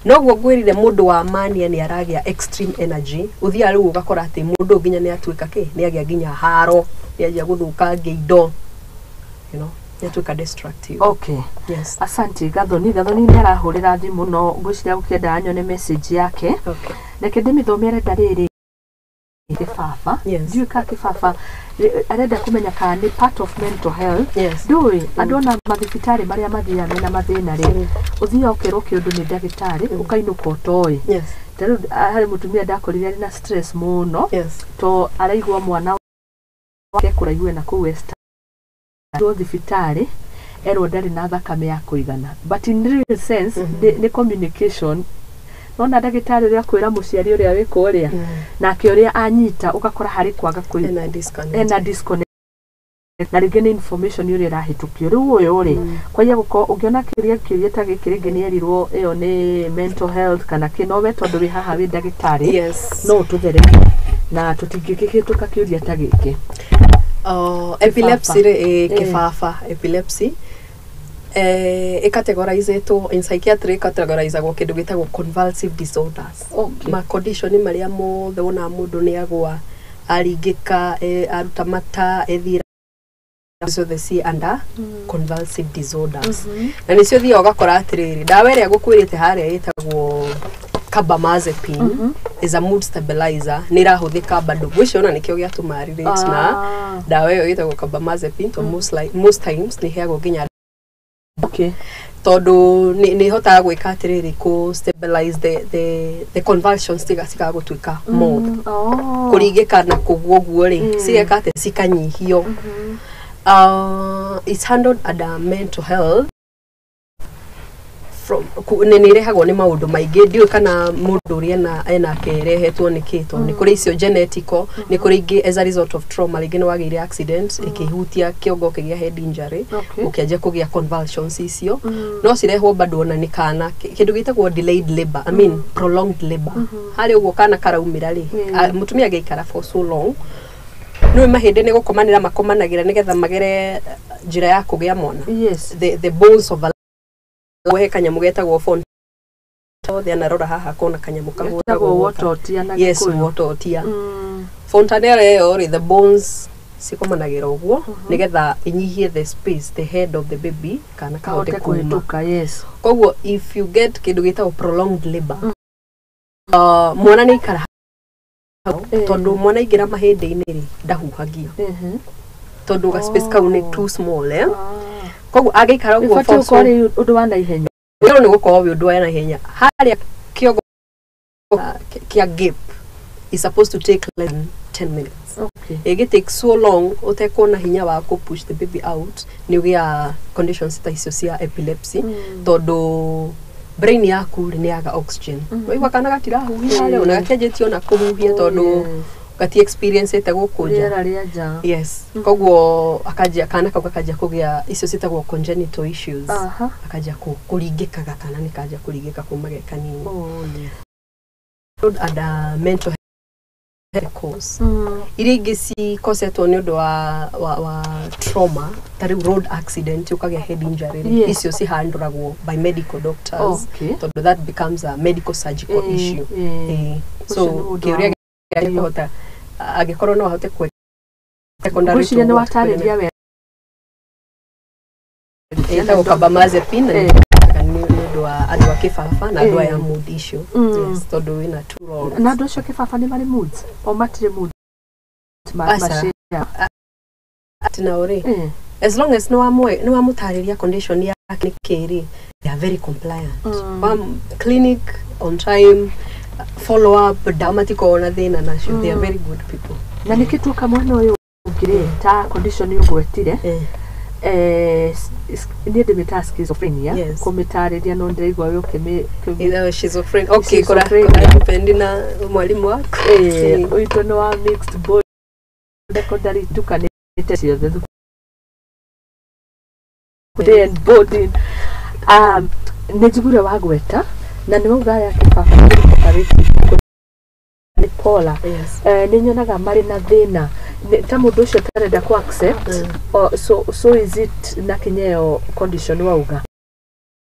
Noguo ngwĩrire, mũndũ wa mania nĩ aragĩa extreme energy. Ũthiaga rĩu ũgakora atĩ mũndũ ũyũ nginya nĩ atuĩka kĩ, nĩ agĩa nginya haro, nĩ anjia gũthũkangia indo, nĩ atuĩka destructive. Yes. Asante. Gathoni, Gathoni nĩ arahũrĩra thimũ, no ngwĩciria gũkĩenda nyone message yake. Reke ndĩmĩthome. Arenda rĩrĩ, kĩbaba. Ndiũĩ kana kĩbaba arenda kũmenya kana nĩ part of mental health. Ndũĩ andũ ona mathibitarĩ marĩa mathiaga mena mathĩna rĩ, ũthiaga ũkerwo kĩũndũ nĩ ndagĩtarĩ, ũkainũka ũtoĩ. Ta rĩu harĩ mũtumia ndakorire arĩ na stress mũno, to araigua mwana wake kũraihu na kũu West thibitarĩ, erwo ndarĩ na thakame ya kũigana, but in real sense nĩ communication. Nona ndagĩtarĩ ũrĩa akwĩra mũciari ũrĩa wĩ kũrĩa, nake ũrĩa anyita, ũgakora harĩ kwaga kũi Ena disconnect. Ena disconnect, na rĩngĩ nĩ information ũrĩa ĩrahĩtũkio. Rĩu ũyũ rĩ, kwaya gũkorwo ũngĩona kĩũria ta gĩkĩ, rĩngĩ nĩ erirwo ĩyo nĩ mental health kana kĩ, no we tondũ wĩ haha wĩ ndagĩtarĩ, no ũtũtheremie na tũtingĩkĩhĩtũka kĩũria ta gĩkĩ. Oh, epilepsy rĩ, kĩbaba, epilepsy ĩcategorizĩtwo in psychiatry, ĩcategorizagwo kĩndũ gĩtagwo convulsive disorders. Ma condition marĩa mothe wonaga mũndũ nĩ agwa, aringĩka, aruta mata, ethiĩra, ciothe ci under convulsive disorders. Na nĩcio thiaga ũgakora atĩrĩrĩ, ndawa ĩrĩa ngũkwĩrĩte harĩa ĩtagwo carbamazepine is a mood stabilizer, nĩ ĩrahũthĩka bado. Ngwĩciria ona nĩkĩo gĩatũma relate na ndawa ĩyo ĩtagwo carbamazepine, to most, like, most times nĩ ĩheagwo nginya tondũ nĩ ĩhotaga gwĩka atĩrĩrĩ, kũ stabilize the convulsions, tiga cikaga gũtuĩka more. Kũringĩka na kũguo ũguo rĩ, cigeka atĩ cikanyihio. It's handled under mental health from nĩ ĩrehagwo nĩ maũndũ maingĩ. Ndiũĩ kana mũndũ ũrĩa enake ĩrehetwo nĩ kĩ, tondũ nĩ kũrĩ icio genetical, nĩ kũrĩ ingĩ as a result of trauma. Rĩngĩ nĩ wagĩire accident ĩkĩhutia kĩongo, ũkĩgĩa head injury, ũkĩanjia kũgĩa convulsions icio. No cirehwo bado ona nĩ kana kĩndũ gĩtagwo delayed labor, I mean prolonged labor. Harĩ ũguo kana karaumĩra rĩ, mũtumia angĩikara for so long, nĩwe mahĩndĩ nĩ gũkomanĩra makomanagĩra nĩgetha magere njĩra ya kũgĩa mwana. The bones of he kanyamũ getagwo phone othe anarora haha kona kanyamũ Getagwo kahũragwo wototia na Yes. Gĩkũyũ. Wototia, fontanelle ĩyo rĩ, the bones cikomanagĩra ũguo nĩgetha ĩnyihie the space, the head of the baby, kana kahote kahote kuma. kũhĩtũka, yes. Koguo if you get kĩndũ gĩtagwo prolonged labor, mwana nĩ aikara hau, tondũ mwana aingĩra mahĩndĩ-inĩ rĩ, ndahuhagia, tondũ ga space kau nĩ too small, eh? Koguo angĩikara ũguo Ĩbatiĩ for so gũkorwo rĩ ũndũ wa naihenya. Ũyũ nĩ gũkorwo wĩ ũndũ wa naihenya harĩa kĩongo Kĩa gape is supposed to take less than 10 minutes. Ĩgĩ take so long ũtekuona hinya wa kũ push the baby out, nĩ ũgĩaga conditions ta icio cia epilepsy, tondũ brain yaku rĩ nĩ yaga oxygen. Waigua kana gatirahuhia rĩ, ona gatianjĩtie ona kũhuhia, tondũ gati experience ĩte gũkũ nja. Rĩera rĩa nja. Yes, koguo akanjia, kana kau gakanjia kũgĩa icio ciĩtagwo congenital issues. Akanjia kũringĩkaga, kana nĩ kanjia kũringĩka kuma ge kanini. And mental health cause iria ingĩ cikosetwo nĩ ũndũ wa trauma, ta rĩu road accident, ũkagĩa head injury rĩ, icio cihandũragwo by medical doctors, tondũ that becomes a medical surgical issue. Ũcio So nĩ ũndũ kĩũria gĩa kũhota, angĩkorwo no ahote kwe secondary Ngwĩciria to nĩ what? watarĩria wega. Ĩtagwo carbamazepine, na nĩ ũndũ wa andũ a kĩbaba na andũ aya mood issue. Yes, tondũ wĩna two roles. Na andũ acio kĩbaba nĩ marĩ moods o matirĩ moods Aca. ma-share? Atĩ nao rĩ, as long as nĩ wamũtarĩria condition yake nĩ kĩ rĩ, they are very compliant. Clinic on time, follow up, ndawa matikoragwo na thĩna nacio. They are very good people. Na nĩkĩ tuoka mwena ũyũ ũngĩ rĩ, ta condition ũgwetire, niĩ ndĩmĩtaga schizophrenia. Kũmĩtarĩria no ndĩraigua we Either schizophrenia, okay, kora Schizophrenia. kora depend na mwalimu waku. Witũ nĩ wa mixed board secondary, itukanĩte ciothe, thukuru day and boarding. Nĩ njiguire wagweta na nĩ wauga aya kĩbaba nĩ cooperative nĩ pola. Nĩ nyonaga marĩ na thĩna. Ta mũndũ ũcio ũtarenda ku accept. So is it na kinyeo condition wauga?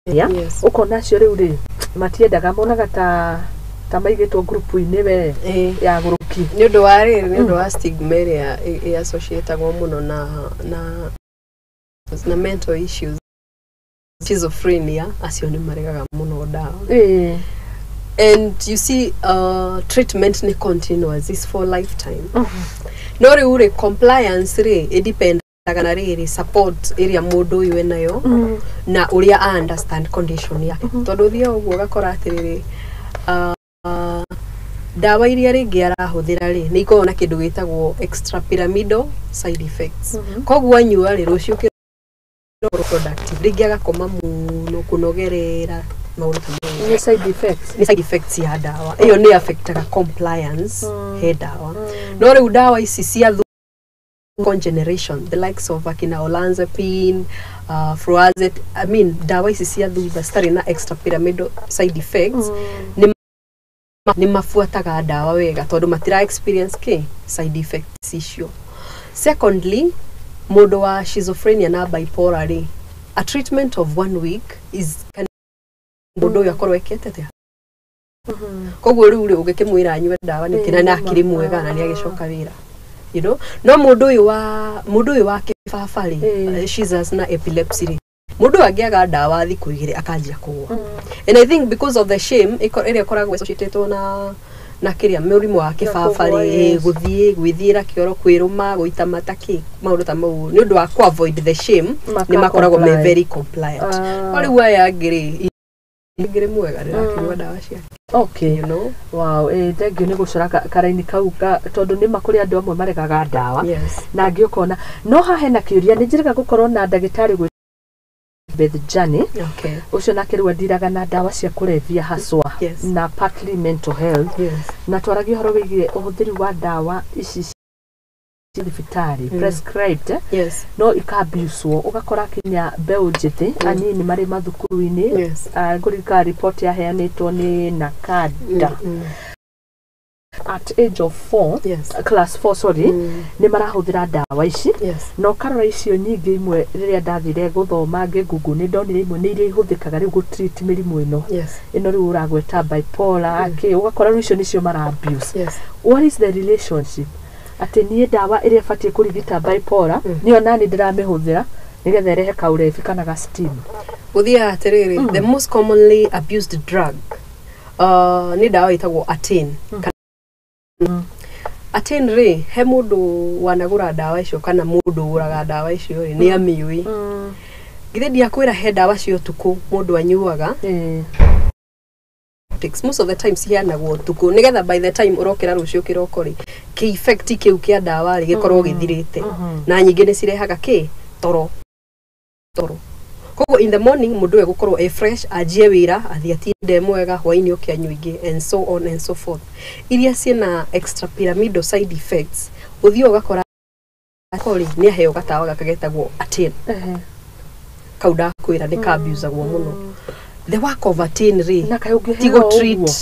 Yeah? Yes. Ũkona acio rĩu rĩ matiendaga, monaga ta maigĩtwo ngurubu-inĩ we ya gũrũki. Nĩ ũndũ wa rĩrĩ, nĩ ũndũ wa stigma ĩrĩa ĩ-associatagwo mũno na mental issues, schizophrenia, acio nĩ maregaga mũno ndawa. And you see, treatment nĩ continuous, is for lifetime. No rĩu rĩ, compliance rĩ ĩdependaga na rĩrĩ, support ĩrĩa mũndũ ũyũ enayo na ũrĩa a understand condition yake, tondũ ũthiaga ũguo ũgakora atĩrĩrĩ, ndawa iria rĩngĩ arahũthĩra rĩ, nĩ ikoragwo na kĩndũ gĩtagwo extrapyramidal side effects. Koguo anyua rĩ, rũciũ kĩroko productive, rĩngĩ agakoma mũno, kũnogerera, maũndũ ta mau. Nĩ side effects. Nĩ side effects ya ndawa ĩyo, nĩ affectaga compliance he ndawa. No rĩu ndawa ici cia second generation, the likes of akina olanzapine, fluazet, I mean, ndawa ici cia thutha citarĩ na extrapyramidal side effects, nĩ mabuataga ndawa wega tondũ matira experience kĩ side effects icio. Secondly, mũndũ wa schizophrenia na bipolar rĩ, a treatment of one week is can mũndũ ũyũ akorwo ekĩte atĩa. Koguo rĩu rĩ, ũngĩkĩmwĩra anyue ndawa nĩkĩ na nĩ akĩrĩ mwega na nĩ agĩcoka wĩra. No mũndũ ũyũ wa kĩbaba rĩ, seizures na epilepsy rĩ, mũndũ ũyũ angĩaga ndawa thikũ 2 akanjia kũgũa. And I think because of the shame ĩrĩa ĩkoragwo associated na kĩrĩa mũrimũ wa kĩbaba kũgũa, rĩ, gũthiĩ gwĩthiĩra kĩoro, kwĩrũma, gũita mata, kĩ maũndũ ta mau, nĩ ũndũ wa ku avoid the shame, Maka nĩ makoragwo me comply. very compliant. No rĩu aya angĩ rĩ, ingĩrĩ mwega rĩrakĩnyua ndawa ciake. Wow, thank you nĩ gũcora karaini kau tondũ nĩ ma kũrĩ andũ amwe maregaga ndawa na angĩ ũkona. No haha hena kĩũria, nĩ njĩrĩga gũkorwo na ndagĩtarĩ gwĩ Beth Jani, ũcio nake rĩu andiraga na ndawa cia kũrebia haswa na partly mental health, na twaragia ũhoro wĩgiĩ ũhũthĩri wa ndawa ici cia thibitarĩ prescribed, no ikaabuswo, ũgakora kinya mbeũ njĩthĩ anini marĩ mathukuru-inĩ. Ngũririkana report yaheanĩtwo nĩ NACADA, at age of 4, class 4, sorry, nĩ marahũthĩra ndawa ici. Na ũkarora icio nyingĩ imwe, rĩrĩa ndathire gũthoma ngĩngungu, nĩ ndonire imwe nĩ iria ihũthĩkaga rĩu gũtreat mĩrimũ ĩno ĩno rĩu ũragweta, bipolar, kĩ, ũgakora rĩu icio nĩcio mara abuse. What is the relationship atĩ niĩ ndawa ĩrĩa ĩbatiĩ kũrigita bipolar nĩyo nani ndĩramĩhũthĩra nĩgetha ĩrehe kaurebi kana ga steam? Gũthiaga atĩrĩrĩ, the most commonly abused drug nĩ ndawa ĩtagwo Artane. Artane rĩ, he mũndũ wanagũra ndawa icio kana mũndũ ũgũraga ndawa icio rĩ, nĩ amĩũĩ. Githĩ ndiakwĩra he ndawa cia ũtukũ mũndũ anyuaga? Antipsychotics most of the time ciheanagwo ũtukũ nĩgetha by the time ũrokĩra rũciũ kĩroko rĩ, kĩ effect kĩu kĩa ndawa rĩ gĩkorwo gĩthirĩte. Na nyingĩ nĩ cirehaga kĩ toro toro. Koguo in the morning mũndũ ũyũ egũkorwo e fresh, anjie wĩra, athiĩ atinde mwega, hwaĩ-inĩ oke anyue ingĩ and so on and so forth. Iria ciĩna extrapyramidal side effects, ũthiĩ ũgakora rĩ nĩ aheo gatawa gaka getagwo Artane. Kau ndakwĩra nĩ kabusagwo mũno. The work of Artane rĩ, Na kaĩ ũngĩheo tigo treat ũguo?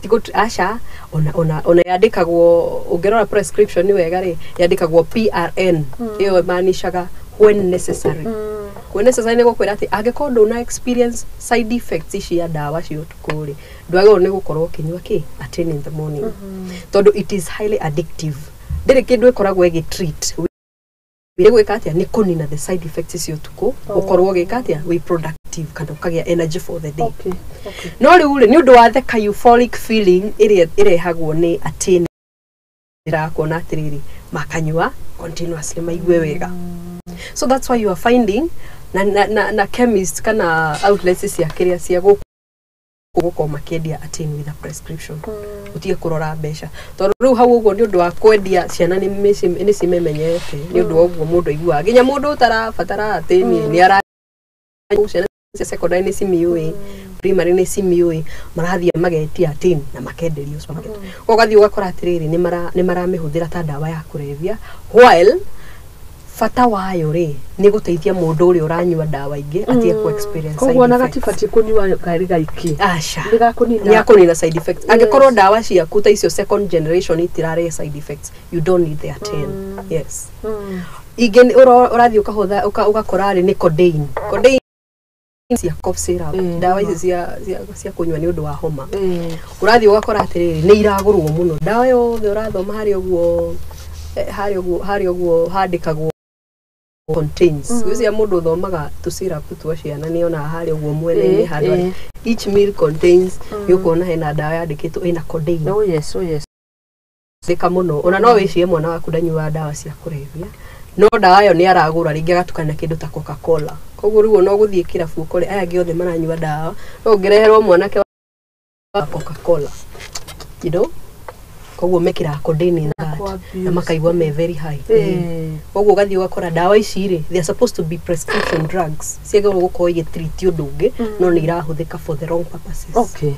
tigo aca, ona yandĩkagwo, ũngĩrora prescription wega rĩ, yandĩkagwo PRN. Ĩyo ĩmaanishaga when necessary. When necessary nĩ gũkwĩra atĩ angĩkorwo ndũna experience side effects ici ya ndawa cia ũtukũ rĩ, ndwagĩrĩirwo nĩ gũkorwo ũkĩnyua kĩ Artane in the morning, tondũ it is highly addictive. Ndĩrĩ kĩndũ ĩkoragwo ĩgĩ treat. Nĩ gwĩka atĩa? Nĩ kũnina the side effects cia ũtukũ, ũkorwo ũgĩka atĩa? Wĩ productive kana ũkagĩa energy for the day. No rĩu rĩ, nĩ ũndũ wa the euphoric feeling ĩrĩa ĩrehagwo nĩ Artane, ĩrakuona atĩrĩrĩ, makanyua continuously maigue wega. So that's why you are finding na chemist kana outlets cia kĩrĩa cia gũkũ gũkorwo makĩendia Artane with a prescription, ũtige kũrora mbeca, tondũ rĩu hau ũguo nĩ ũndũ wa kwendia, ciana nĩ cimemenyete. Nĩ ũndũ wa ũguo mũndũ aiguaga nginya mũndũ ũtarabatara Artane nĩ ara, ciana cia secondary nĩ cimiũĩ, primary nĩ cimiũĩ, marathiĩ magetia Artane na makenderio supermarket. Ũgathiĩ ũgakora atĩrĩrĩ, nĩ maramĩhũthĩra ta ndawa ya kũrebia, while bata wayo rĩ nĩ gũteithia mũndũ ũrĩa ũranyua ndawa ingĩ atige ku experience Koguo ona gatibatiĩ kũnyua karĩ gaiki? Aca. Nĩ gakũnina. Nĩ akũnina side effects. Angĩkorwo ndawa ciaku ta icio second generation itirarehe side effects, you don't need the Artane. Yes. Ingĩ ũrathiĩ ũkahũtha ũgakora rĩ nĩ codeine. Codeine cia cough syrup, ndawa ici cia kũnyua nĩ ũndũ wa homa. Ũrathiĩ ũgakora atĩrĩrĩ, nĩ iragũrwo mũno. Ndawa yothe ũrathoma harĩa ũguo, harĩa ũguo handĩkagwo contains. Gwĩciria mũndũ ũthomaga tũ syrup twa ciana nĩ onaga harĩa ũguo mwena-inĩ handũ each meal contains, nĩ ũkuona hena ndawa yandĩkĩtwo ĩna codeine. Oh yes. Thĩka mũno. Ona no wĩcirie mwana waku ndanyuaga ndawa cia kũrebia, no ndawa ĩyo nĩ aragũra rĩngĩ agatukania na kĩndũ ta Coca Cola. Koguo rĩu ona ũgũthiĩ kĩrabu ũkore aya angĩ othe maranyua ndawa, no ũngĩreherwo mwanake wa Coca Cola, koguo mekĩraga codeine in that Ku-abuse. na makaigua me very high. Koguo ũgathiĩ ũgakora ndawa ici rĩ, they are supposed to be prescription drugs, ciagĩrĩirwo gũkorwo igĩtreat ũndũ ũngĩ, no nĩ irahũthĩka for the wrong purposes. Okay,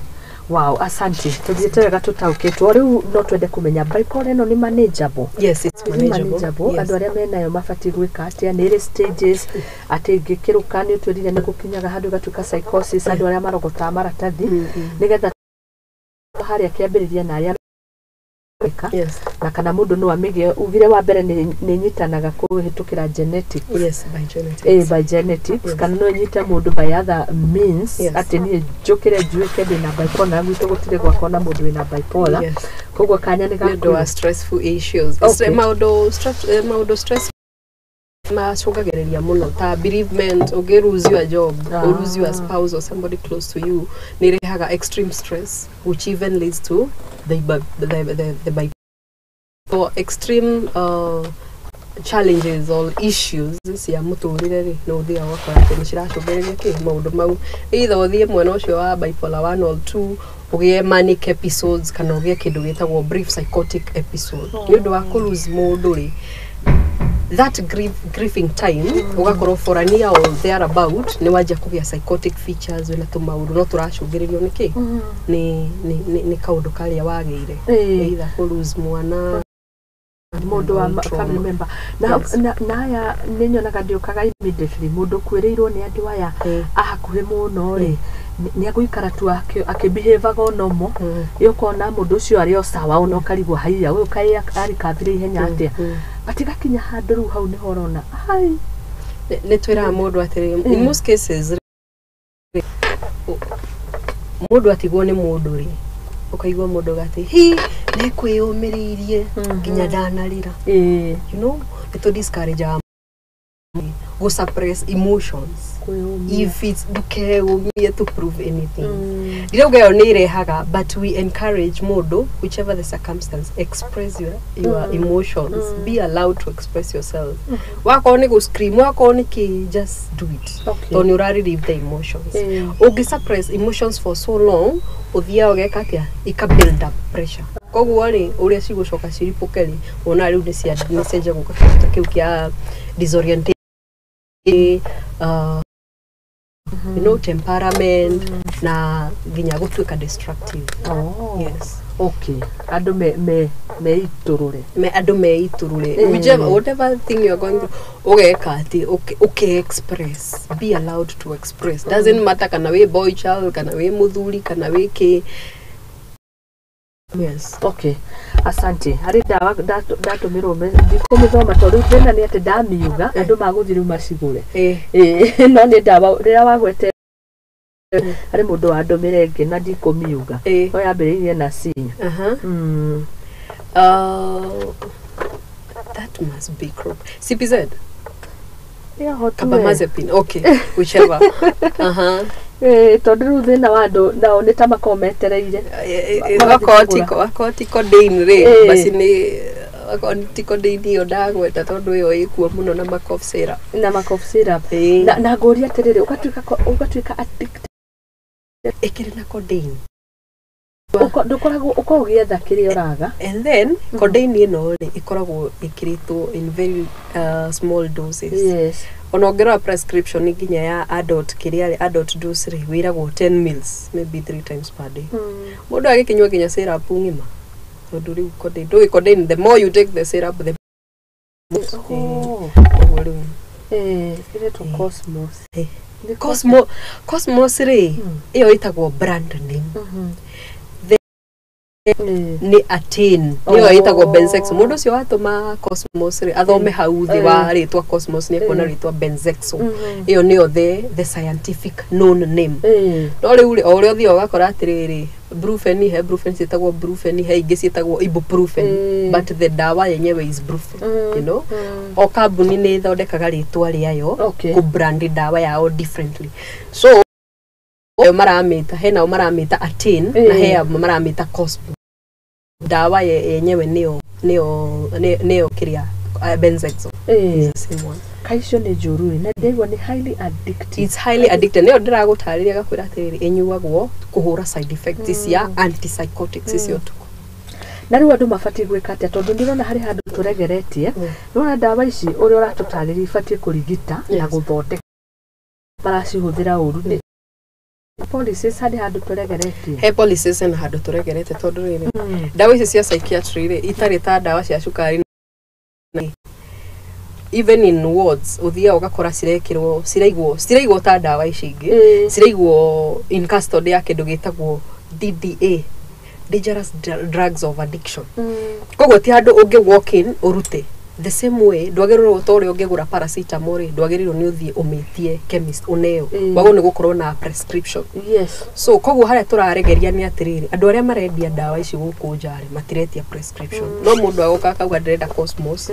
wow, asante. Tũthiĩte wega tũtaũkĩtwo. Rĩu no twende kũmenya, bipolar ĩno nĩ manageable? Yes, it's Nĩ manageable. manageable? Yes. Andũ arĩa menayo mabatiĩ gwĩka atĩa? Nĩ ĩrĩ stages atĩ ĩngĩkĩrũka? Nĩ ũtwĩrire nĩ gũkinyaga handũ ĩgatuĩka psychosis, andũ arĩa marogotaga maratathi, nĩgetha harĩa kĩambĩrĩria na arĩa meka na kana mũndũ no amĩgĩe. Ugire wa mbere nĩ nyitanaga kũhĩtũkĩra genetics. Yes, by genetics. By genetics. Kana no ĩnyite mũndũ by other means? Atĩ niĩ njũkĩre njuĩke ndĩna bipolar, gwitũ gũtirĩ gwakwa na mũndũ wĩna bipolar? Koguo kanya nĩ Nĩ ũndũ wa gaku stressful issues. Maũndũ stress macũngagĩrĩria mũno ta bereavement, ũngĩ lose your job or lose your spouse or somebody close to you, nĩ ĩrehaga extreme stress which even leads to the bipolar or extreme challenges or issues cia mũtũrĩre rĩ, no ũthiaga ũgakora atĩ nĩ ciracũngĩrĩria kĩ maũndũ mau, either ũthiĩ mwena ũcio wa bipolar 1 or 2, ũgĩe manic episodes, kana ũgĩe kĩndũ gĩtagwo brief psychotic episode nĩ ũndũ wa kũ lose mũndũ rĩ, that grieving time, ũgakorwo for a year or thereabout nĩ wanjia kũgĩa psychotic features, wĩna tũmaũndũ no tũracũngĩrĩrio nĩ kĩ? Nĩ kaũndũ karĩa wagĩire, either kũ lose mwana Mũndũ wa trauma. Family member na, na aya nĩ nyonaga ndĩũkaga immediately mũndũ ũkuĩrĩirwo nĩ andũ aya a hakuhĩ mũno rĩ, nĩ agũikara tu akĩbehavaga o normal. Ĩ ũkona mũndũ ũcio arĩ o sawa, ona ũkarigwo, haiya, ũyũ kaĩ arikavire ihenya atĩa? Batigakinya handũ rĩu hau nĩho ũrona ai. Nĩ twĩraga mũndũ atĩrĩ, in most cases rĩ, mũndũ atigwo nĩ mũndũ rĩ, ũkaigua mũndũ gati hi nekwĩyũmĩrĩirie nginya ndanarĩra. Nĩ tũ discourage. Gũ suppress emotions. If it's ndũkeumie to prove anything. Ndirauga ĩyo nĩ ĩrehaga, but we encourage mũndũ, whichever the circumstance, express your emotions. Be allowed to express yourself. Wakorwo nĩ gũ scream, wakorwo nĩ kĩ, just do it. Tondũ nĩ ũra relieve the emotions. Ũngĩ suppress emotions for so long, ũthiaga ũgeka atĩa, ika build up pressure. Koguo rĩ, ũrĩa cigũcoka ciripũke rĩ, wona rĩu nĩ cianjia gũka kĩndũ ta kĩu kĩa disorientation, you know, temperament, na nginya gũtuĩka destructive. Yes. Okay, andũ meitũrũre. Andũ meitũrũre. Whichever, whatever thing you are going through, ũgeka atĩ ũke express, be allowed to express. Doesn't matter kana wĩ boy child, kana wĩ mũthuri, kana wĩ kĩ. Yes. Okay, asante. Harĩ ndawa ndatũmĩrwo, ndikũmĩthoma tondũ thĩna nĩ atĩ ndamiuga andũ magũthiĩ rĩu macigũre. No nĩ ndawa rĩrĩa wagwete harĩ mũndũ wandũmĩre ĩngĩ na ndikũmiuga. No yambĩrĩirie na C. That must be crop. CPZ? Carbamazepine. Okay, whichever. Tondũ rĩu thĩna wa andũ nao nĩ ta makoragwo metereire. Wakorwo ti codeine rĩ, basi nĩ wakorwo ti codeine ĩyo ndagweta tondũ ĩyo ĩkuo mũno na ma cough syrup. Na ma cough syrup. Na ngũria atĩrĩrĩ, ũgatuĩka addicted. Ĩkĩrĩ na codeine. Ndũkoragwo ũkoragwo ũgĩetha kĩrĩa ũraga. And then codeine ĩno rĩ, ĩkoragwo ĩkĩrĩtwo in very small doses. Yes. Ona ũngĩrora prescription nginya ya adult, kĩrĩa rĩ, adult dose rĩ, wĩragwo 10 mils maybe 3 times per day. Mũndũ agĩkĩnyua nginya syrup ng'ima. Tondũ rĩu codeine, ndũĩ codeine, the more you take the syrup, the more. Koguo rĩu. Ĩretwo Cosmos. Cosmos rĩ, ĩyo ĩtagwo brand name. Nĩ Attain, nĩyo ĩtagwo Benzexo. Mũndũ ũcio watũma Cosmos rĩ, athome hau thĩ wa rĩtwa Cosmos nĩ ekuona rĩtwa Benzexo. Ĩyo nĩyo the scientific known name. No rĩu rĩ, o ũrĩa ũthiaga ũgakora atĩrĩrĩ, Brufen, he Brufen ciĩtagwo Brufen, he ingĩ ciĩtagwo Ibuprofen, but the dawa yenyewe is Brufen, you know. O kambuni nĩ ĩthondekaga rĩtwa rĩayo kũ brand dawa yao differently. So maramĩta, he nao maramĩta Attain na he maramĩta Cosmo. Dawa yenyewe nĩyo nĩyo kĩrĩa Benzexo. Kaicio nĩ njũru rĩ, na ndĩraigua nĩ highly addictive. It's highly addictive. Nĩyo ndĩragũtarĩria gakwĩra atĩrĩrĩ, ĩnyuagwo kũhũra side effects cia antipsychotics icio ũtukũ. Na rĩu andũ mabatiĩ gwĩka atĩa, tondũ ndĩrona harĩ handũ tũregeretie. Ndĩrona ndawa ici ũrĩa ũratũtarĩria ibatiĩ kũrigita na gũthondeka. Maracihũthĩra ũru nĩ policies harĩ handũ tũregeretie. He policies na handũ tũregerete tondũ rĩrĩ, ndawa ici cia psychiatry rĩ, itarĩ ta ndawa cia cukari. Even in wards ũthiaga ũgakora cirekĩrwo, ciraigwo ta ndawa ici ingĩ, ciraigwo in custody ya kĩndũ gĩtagwo DDA, Dangerous Drugs of Addiction. Koguo ti handũ ũngĩ walk in ũrute. The same way ndwagĩrĩirwo ta ũrĩa ũngĩgũra paracetamol rĩ, ndwagĩrĩirwo nĩ ũthiĩ ũmĩtie chemist ũneo. Wagĩrĩirwo nĩ gũkorwo na prescription. Yes. So koguo harĩa tũraregeria nĩ atĩrĩrĩ, andũ arĩa marendia ndawa ici gũkũ nja rĩ, matiretia prescription. No mũndũ agoka akauga ndĩrenda Cosmos,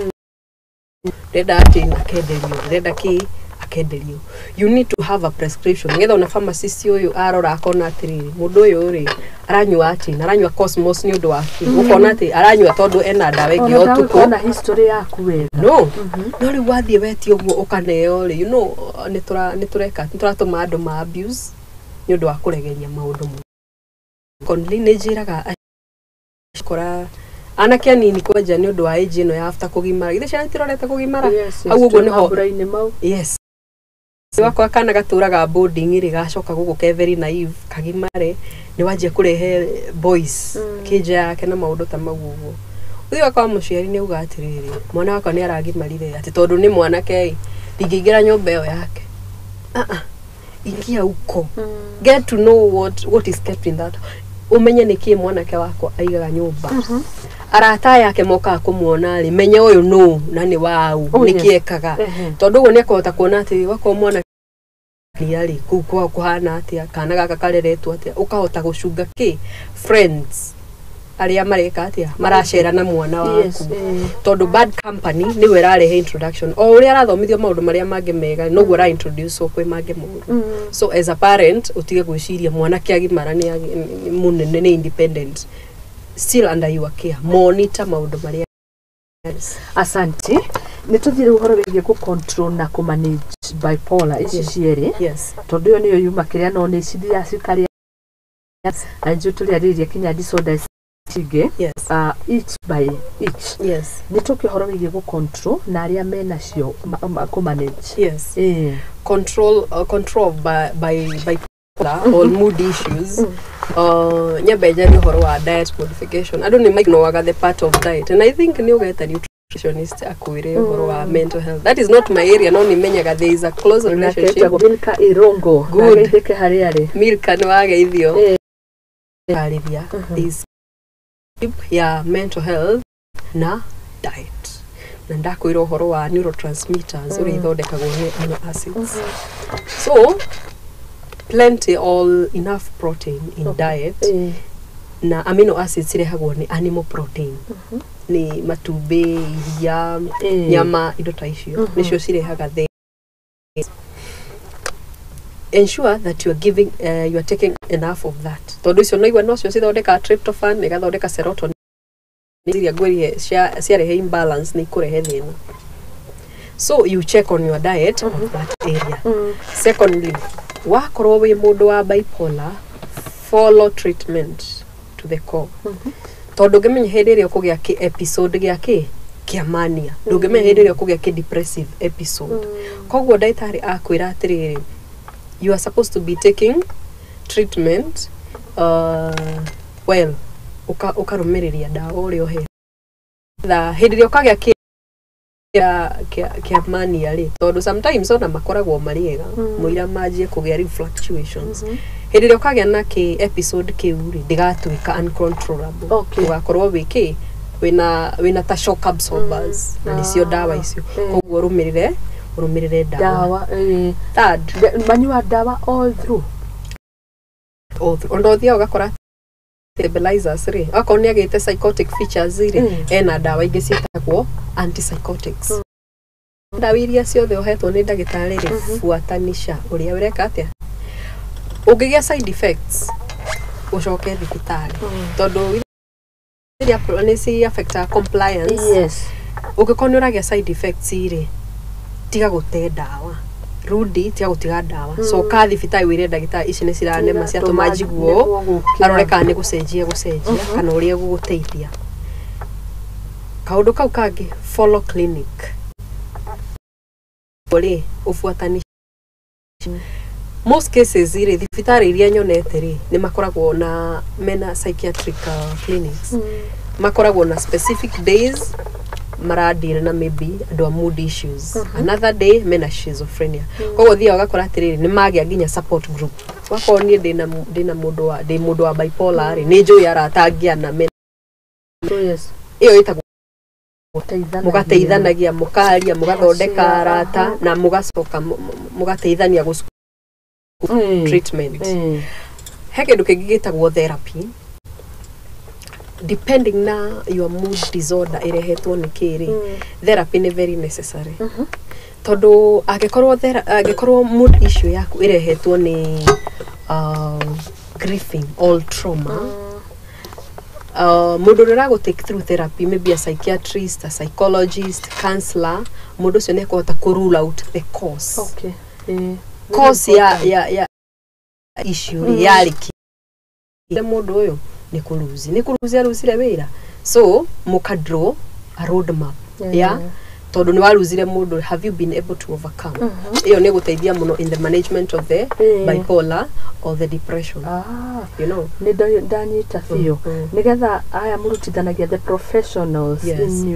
ndĩrenda Attain, akenderio, ndĩrenda kĩ, akenderio. You need to have a prescription nĩgetha ona pharmacist ũyũ arora akona atĩrĩrĩ, mũndũ ũyũ rĩ aranyua Attain, aranyua Cosmos nĩ ũndũ wa kĩ, ũkona atĩ aranyua tondũ ena ndawa ĩngĩ ya ũtukũ. Ona history yaku wega. No, no rĩu wathiĩ wetie ũguo ũkaneo rĩ, you know, nĩ tũreka, nĩ tũratũma andũ ma abuse nĩ ũndũ wa kũregeria maũndũ mũno. Secondly, nĩ njĩraga akora anake anini kwanja nĩ ũndũ wa age ĩno ya after kũgimara, githĩ ciana itirorete kũgimara? Hau ũguo nĩho mambura-inĩ mau. Yes. Wakwa kana gatũraga boarding rĩ, gacoka gũkũ ke very naive, kagimare, nĩ wanjia kũrehe boys kĩnja yake na maũndũ ta mau ũguo. Ũthiĩ wakwa mũciari nĩ auga atĩrĩrĩ, mwana wakwa nĩ aragimarire atĩ tondũ nĩ mwanake ĩ, ndingĩingĩra nyũmba ĩyo yake. Ingia uko. Get to know what is kept in that. Umenye nĩ kĩ mwanake wakwa aigaga nyũmba. Arata yake mokaga kũmuona rĩ, menye ũyũ nũ na nĩ waũ, nĩ kĩ ekaga. Tondũ ũguo nĩ ekũhota kuona atĩ wakwa mwanake rĩ, kũu kwao kũhana atĩa, kana gaka kareretwo atĩa, ũkahota gũcunga kĩ friends. Arĩa mareka atĩa, maracera na mwana waku, tondũ bad company nĩwe ĩrarehe introduction. O ũrĩa arathomithio maũndũ marĩa mangĩ mega, noguo ara introduce kwĩ mangĩ moru. So as a parent, ũtige gwĩciria mwanake agimara, nĩ mũnene, nĩ independent. Still under your care, monitor maũndũ marĩa. Yes. Asante. Nĩ tũthiĩ rĩu ũhoro wĩgiĩ kũ control na kũ manage bipolar ici cierĩ, tondũ ĩyo nĩyo yuma kĩrĩa, no nĩ cithiaga cikarĩa na nĩnjũĩ tũrĩarĩrĩria kinya disorders ingĩ, each by each. Nĩ tũke ũhoro wĩgiĩ gũ control na arĩa menacio kũ manage. Control of bipolar or mood issues, nyambe njarie ũhoro wa diet modification. Andũ nĩ maignoraga the part of diet, and I think nĩ ũgeta nutritionist akwĩre ũhoro wa mental health. That is not my area, no nĩ menyaga there is a close relationship. Etagwo Milka Irongo. Good. Nageithĩke harĩa arĩ. Milka, nĩ wageithio. Karĩria this ya mental health na diet, na ndakwĩra ũhoro wa neurotransmitters, ũrĩa ithondekagwo nĩ amino acids. So plenty or enough protein in diet, na amino acids irehagwo nĩ animal protein, nĩ matumbĩ, iria, nyama, indo ta icio nĩcio cirehaga the ensure that you are giving you are taking enough of that, tondũ icio no igua nocio cithondekaga tryptophan, igathondeka serotonin, iria ngwĩrire ciarehe imbalance nĩ ikũrehe thĩna. So you check on your diet on that area. Secondly, wakorwo wĩ mũndũ wa bipolar, follow treatment to the core, tondũ ndũngĩmenya hĩndĩ ĩrĩa ũkũgĩa kĩ episode gĩa kĩ kĩa mania, ndũngĩmenya hĩndĩ ĩrĩa ũkũgĩa kĩ depressive episode. Koguo ndagĩtarĩ akwĩra atĩrĩrĩ, you are supposed to be taking treatment, well, ũkarũmĩrĩria ndawa ũrĩa ũhetwo. Hĩndĩ ĩrĩa ũkagĩa kĩ kĩa mania rĩ, tondũ sometimes ona makoragwo marĩ ega mũira manjie kũgĩa rĩu fluctuations, hĩndĩ ĩrĩa ũkagĩa na kĩ episode kĩu rĩ, ndĩgatuĩka uncontrollable. Ũgakorwo wĩ kĩ wĩna ta shock absorbers, na nĩcio ndawa icio. Koguo ũrũmĩrĩre ndawa. Ndawa. Third, Manyua ndawa all through. Ona ũthiaga ũgakora stabilizers rĩ, akorwo nĩ agĩte psychotic features rĩ, ena ndawa ingĩ ciĩtagwo antipsychotics. Ndawa iria ciothe ũhetwo nĩ ndagĩtarĩ rĩ, buatanisha ũrĩa ũreka atĩa. Ũngĩgĩa side effects, ũcoke thibitarĩ, tondũ iria nĩ ci affectaga compliance. Ũngĩkorwo nĩ ũragĩa side effects rĩ, tiga gũte ndawa, rudi, tiga gũtiga ndawa, coka thibitarĩ wĩre ndagĩtarĩ ici nĩ ciranema, ciatũma njiguo, Nĩguo gũkĩra. Arore kana nĩ gũcenjia kana ũrĩa gũgũteithia. Kaũndũ kau kangĩ, follow clinic rĩ, ũbuatani. Most cases rĩ, thibitarĩ iria nyonete rĩ, nĩ makoragwo na mena psychiatric clinics, makoragwo na specific days maradeal na maybe andũ a mood issues, another day mena schizophrenia. Koguo thiaga ũgakora atĩrĩrĩ, nĩ magĩa nginya support group. Wakorwo niĩ ndĩna mũndũ wa ndĩ mũndũ wa bipolar rĩ, nĩ njũĩ arata angĩ mena So yes. ĩyo ĩtagwo Gũteithanagia. Mũgateithanagia, mũkaria, mũgathondeka arata, na mũgacoka mũgateithania gũ treatment. He kĩndũ kĩngĩ gĩtagwo therapy. Depending na your mood disorder ĩrehetwo nĩ kĩ rĩ, therapy nĩ very necessary, tondũ angĩkorwo mood issue yaku ĩrehetwo nĩ grieving or trauma, mũndũ ũrĩa ũragũ take through therapy, maybe a psychiatrist, a psychologist, counselor, mũndũ ũcio nĩ ekũhota kũ rule out the cause. Cause ya issue rĩ, yarĩ kĩ mũndũ ũyũ nĩ kũruzi aruzire wĩra, so mũka draw a road map ya tondũ nĩ waruzire mũndũ, have you been able to overcome? Ĩyo nĩ gũteithia mũno in the management of the bipolar or the depression. Nĩ ndanyita biũ. Nĩgetha aya mũrutithanagia, the professionals in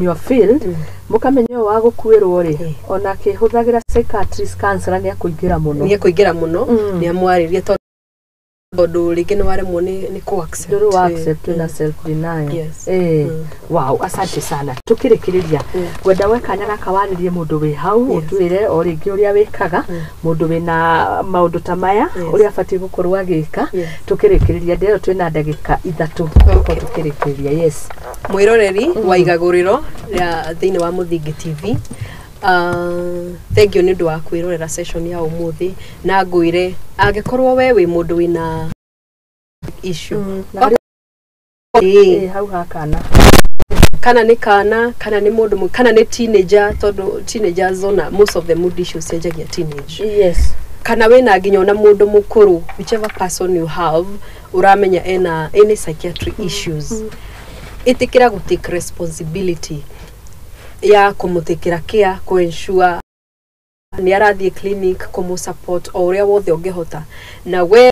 your field, mũkamenya ũyũ wa gũkuĩrwo rĩ, ona akĩhũthagĩra psychiatrist, counselor, nĩ akũingĩra mũno. Nĩ ekũingĩra mũno. Nĩ amwarĩrie tondũ Tondũ rĩngĩ nĩ waremwo nĩ kũ accept. Ndũrĩ wa accept, wĩna self denial. Yes. Wow, asante sana. Tukĩrĩkĩrĩria, ngwenda we kanya gaka warĩrie mũndũ wĩ hau, ũtwĩre o rĩngĩ ũrĩa wĩkaga mũndũ wĩna maũndũ ta maya, ũrĩa abatiĩ gũkorwo agĩka. Tukĩrĩkĩrĩria, ndĩrero twĩna ndagĩka 3 tũkorwo tukĩrĩkĩrĩria. Yes. Mwĩroreri wa igagũrĩro rĩa thĩinĩ wa Mũthingi TV, thank you nĩ ũndũ wa kwĩrorera session ya ũmũthĩ, na ngwĩre angĩkorwo we wĩ mũndũ wĩna issue Na hau hakana kana nĩ kana, kana nĩ mũndũ, kana nĩ teenager, tondũ teenagers ona most of the mood issues cianjagia teenage. Kana wĩna nginya ona mũndũ mũkũrũ, whichever person you have ũramenya ena any psychiatric issues, ĩtĩkĩra gũ take responsibility ya kũmũtĩkĩra care, kũ ensure nĩ arathiĩ clinic, kũmũ support o ũrĩa wothe ũngĩhota. Na we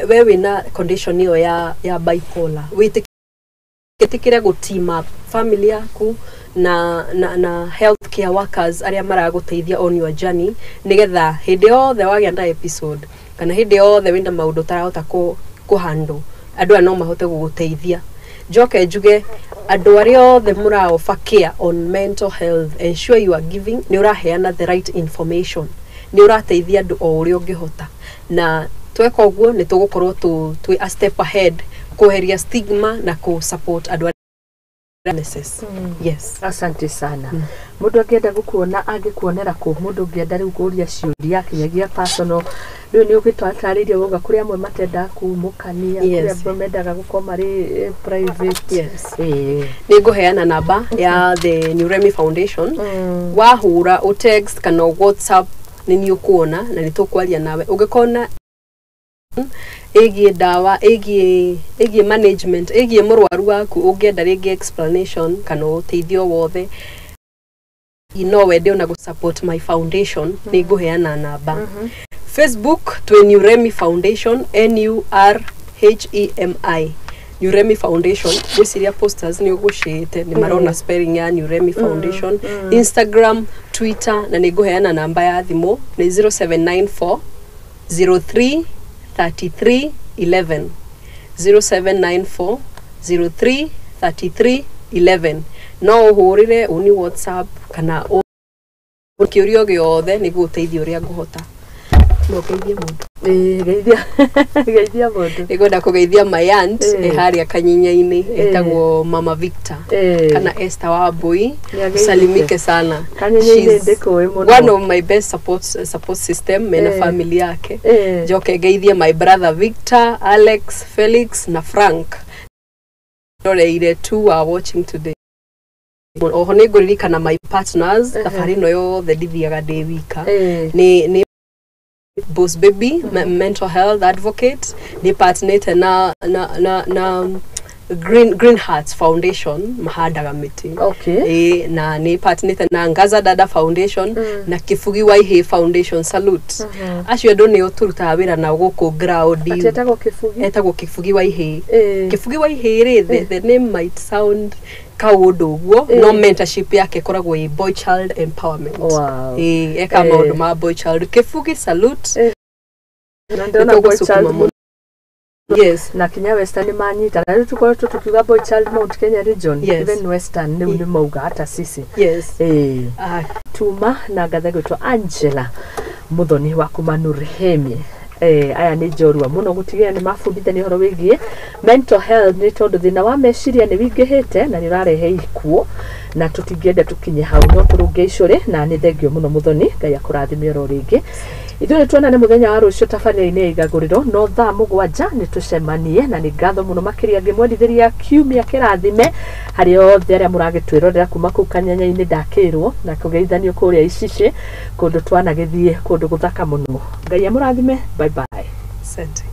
we wĩna condition ĩyo ya bipolar, wĩtĩkĩre gũ team up family yaku na health care workers arĩa maragũteithia on your journey, nĩgetha hĩndĩ yothe wagĩa na episode kana hĩndĩ yothe wĩna maũndũ ũtarahota kũ handle, andũ aya no mahote gũgũteithia. Njoke njuge andũ arĩa othe mũra offer care on mental health, ensure you are giving, nĩ ũraheana the right information, nĩ ũrateithia andũ o ũrĩa ũngĩhota, na tweka ũguo nĩ tũgũkorwo twĩ a step ahead kweheria stigma na kũ support andũ arĩa illnesses. Yes. Asante sana. Mũndũ angĩenda gũkuona angĩkuonera kũ? Mũndũ ũngĩenda rĩu kũria ciũria kinyagia personal, rĩu nĩ ũgĩtwatarĩirie wauga kũrĩ amwe matendaga kumũkania, kũrĩ amwe mendaga gũkorwo marĩ private. Nĩ ngũheana namba ya the Nuremi Foundation. Wahũra, ũ text kana WhatsApp, nĩ niĩ ũkuona na nĩ tũkwaria nawe. Ũngĩkorwo ĩgiĩ ndawa, ĩgiĩ management, ĩgiĩ mũrwaru waku, ũngĩenda rĩngĩ explanation kana ũteithio wothe, no wende ona gũ support my foundation, nĩ ngũheana namba. Facebook twĩ Nuremi Foundation, Nurhemi, Nuremi Foundation. Ngwĩciria posters nĩ ũgũcĩte nĩ marona spelling ya Nuremi Foundation. Instagram, Twitter, na nĩ ngũheana namba ya thimũ, nĩ 0794 03 33 11, 0794 03 33 11. No ũhũrĩre ũni WhatsApp kana kĩũria gĩothe, nĩguo ũteithio ũrĩa ngũhota. No ngeithie mũndũ? Geithia, geithia mũndũ. Nĩngwenda kũgeithia my aunt ĩ harĩa Kanyinya-inĩ, ĩtagwo Mama Victor kana Esther Wambui. Nĩageithĩte. Salimike sana. Kanyinya-inĩ She's ndĩkũĩ mũno. one of my best support system mena family yake. Njoke ngeithie my brother Victor, Alex, Felix na Frank roreire two are watching today. Oho nĩ ngũririkana my partners, thabarĩ ĩno yothe ndithiaga ndĩ wika. Nĩ Boss Baby, mental health advocate, nĩ partnete na Green Hearts Foundation, mahandaga mĩtĩ. Na nĩ partnete na Ngaza Dada Foundation na Kibugi Waihe Foundation. Salute acio andũ, nĩo tũrutaga wĩra nao gũkũ ground. Atĩ etagwo Kĩbugi? Etagwo Kibugi Waihe. Kibugi Waihe rĩ, the name might sound kaũndũ ũguo, no mentorship yake ĩkoragwo ĩ boy child empowerment. Eka maũndũ ma boy child. Kibugi, salute. Na ndĩrona boy Nĩtũgũcukuma child mũno. Yes. Na kinya Western manyita, na rĩu tũkoretwo tukiuga boy child Mount Kenya region. Even Western rĩu nĩ mauga hata sisi. Tuma na ngatha gwĩtwo Angela Muthoni wa kuma Nurhemi. Aya nĩ njorua mũno gũtigĩrĩra nĩ mabundithania ũhoro wĩgiĩ mental health, nĩ tondũ thĩna wa meciria nĩ wingĩhĩte na nĩ ũrarehe ikuũ, na tũtingĩenda tũkinye hau, no tũrũnge icũrĩ. Na nĩ thengio mũno Mũthoni, Ngai akũrathime oro rĩngĩ. Ithuĩ nĩ tuonane mũthenya wa rũciũ tabarĩra-inĩ ya igagũrĩro, no thaa 7 nĩ tũcemanie. Na nĩ ngatho mũno makĩria ngĩmwendithĩria kiumia kĩrathime harĩ othe arĩa mũragĩtwĩrorera kuma kũu Kanyanya-inĩ, ndakĩrwo na kũgeithanio kũrĩa Icicĩ, kũndũ twanagĩthiĩ, kũndũ gũthaka mũno. Ngai amũrathime, bye bye. Asante.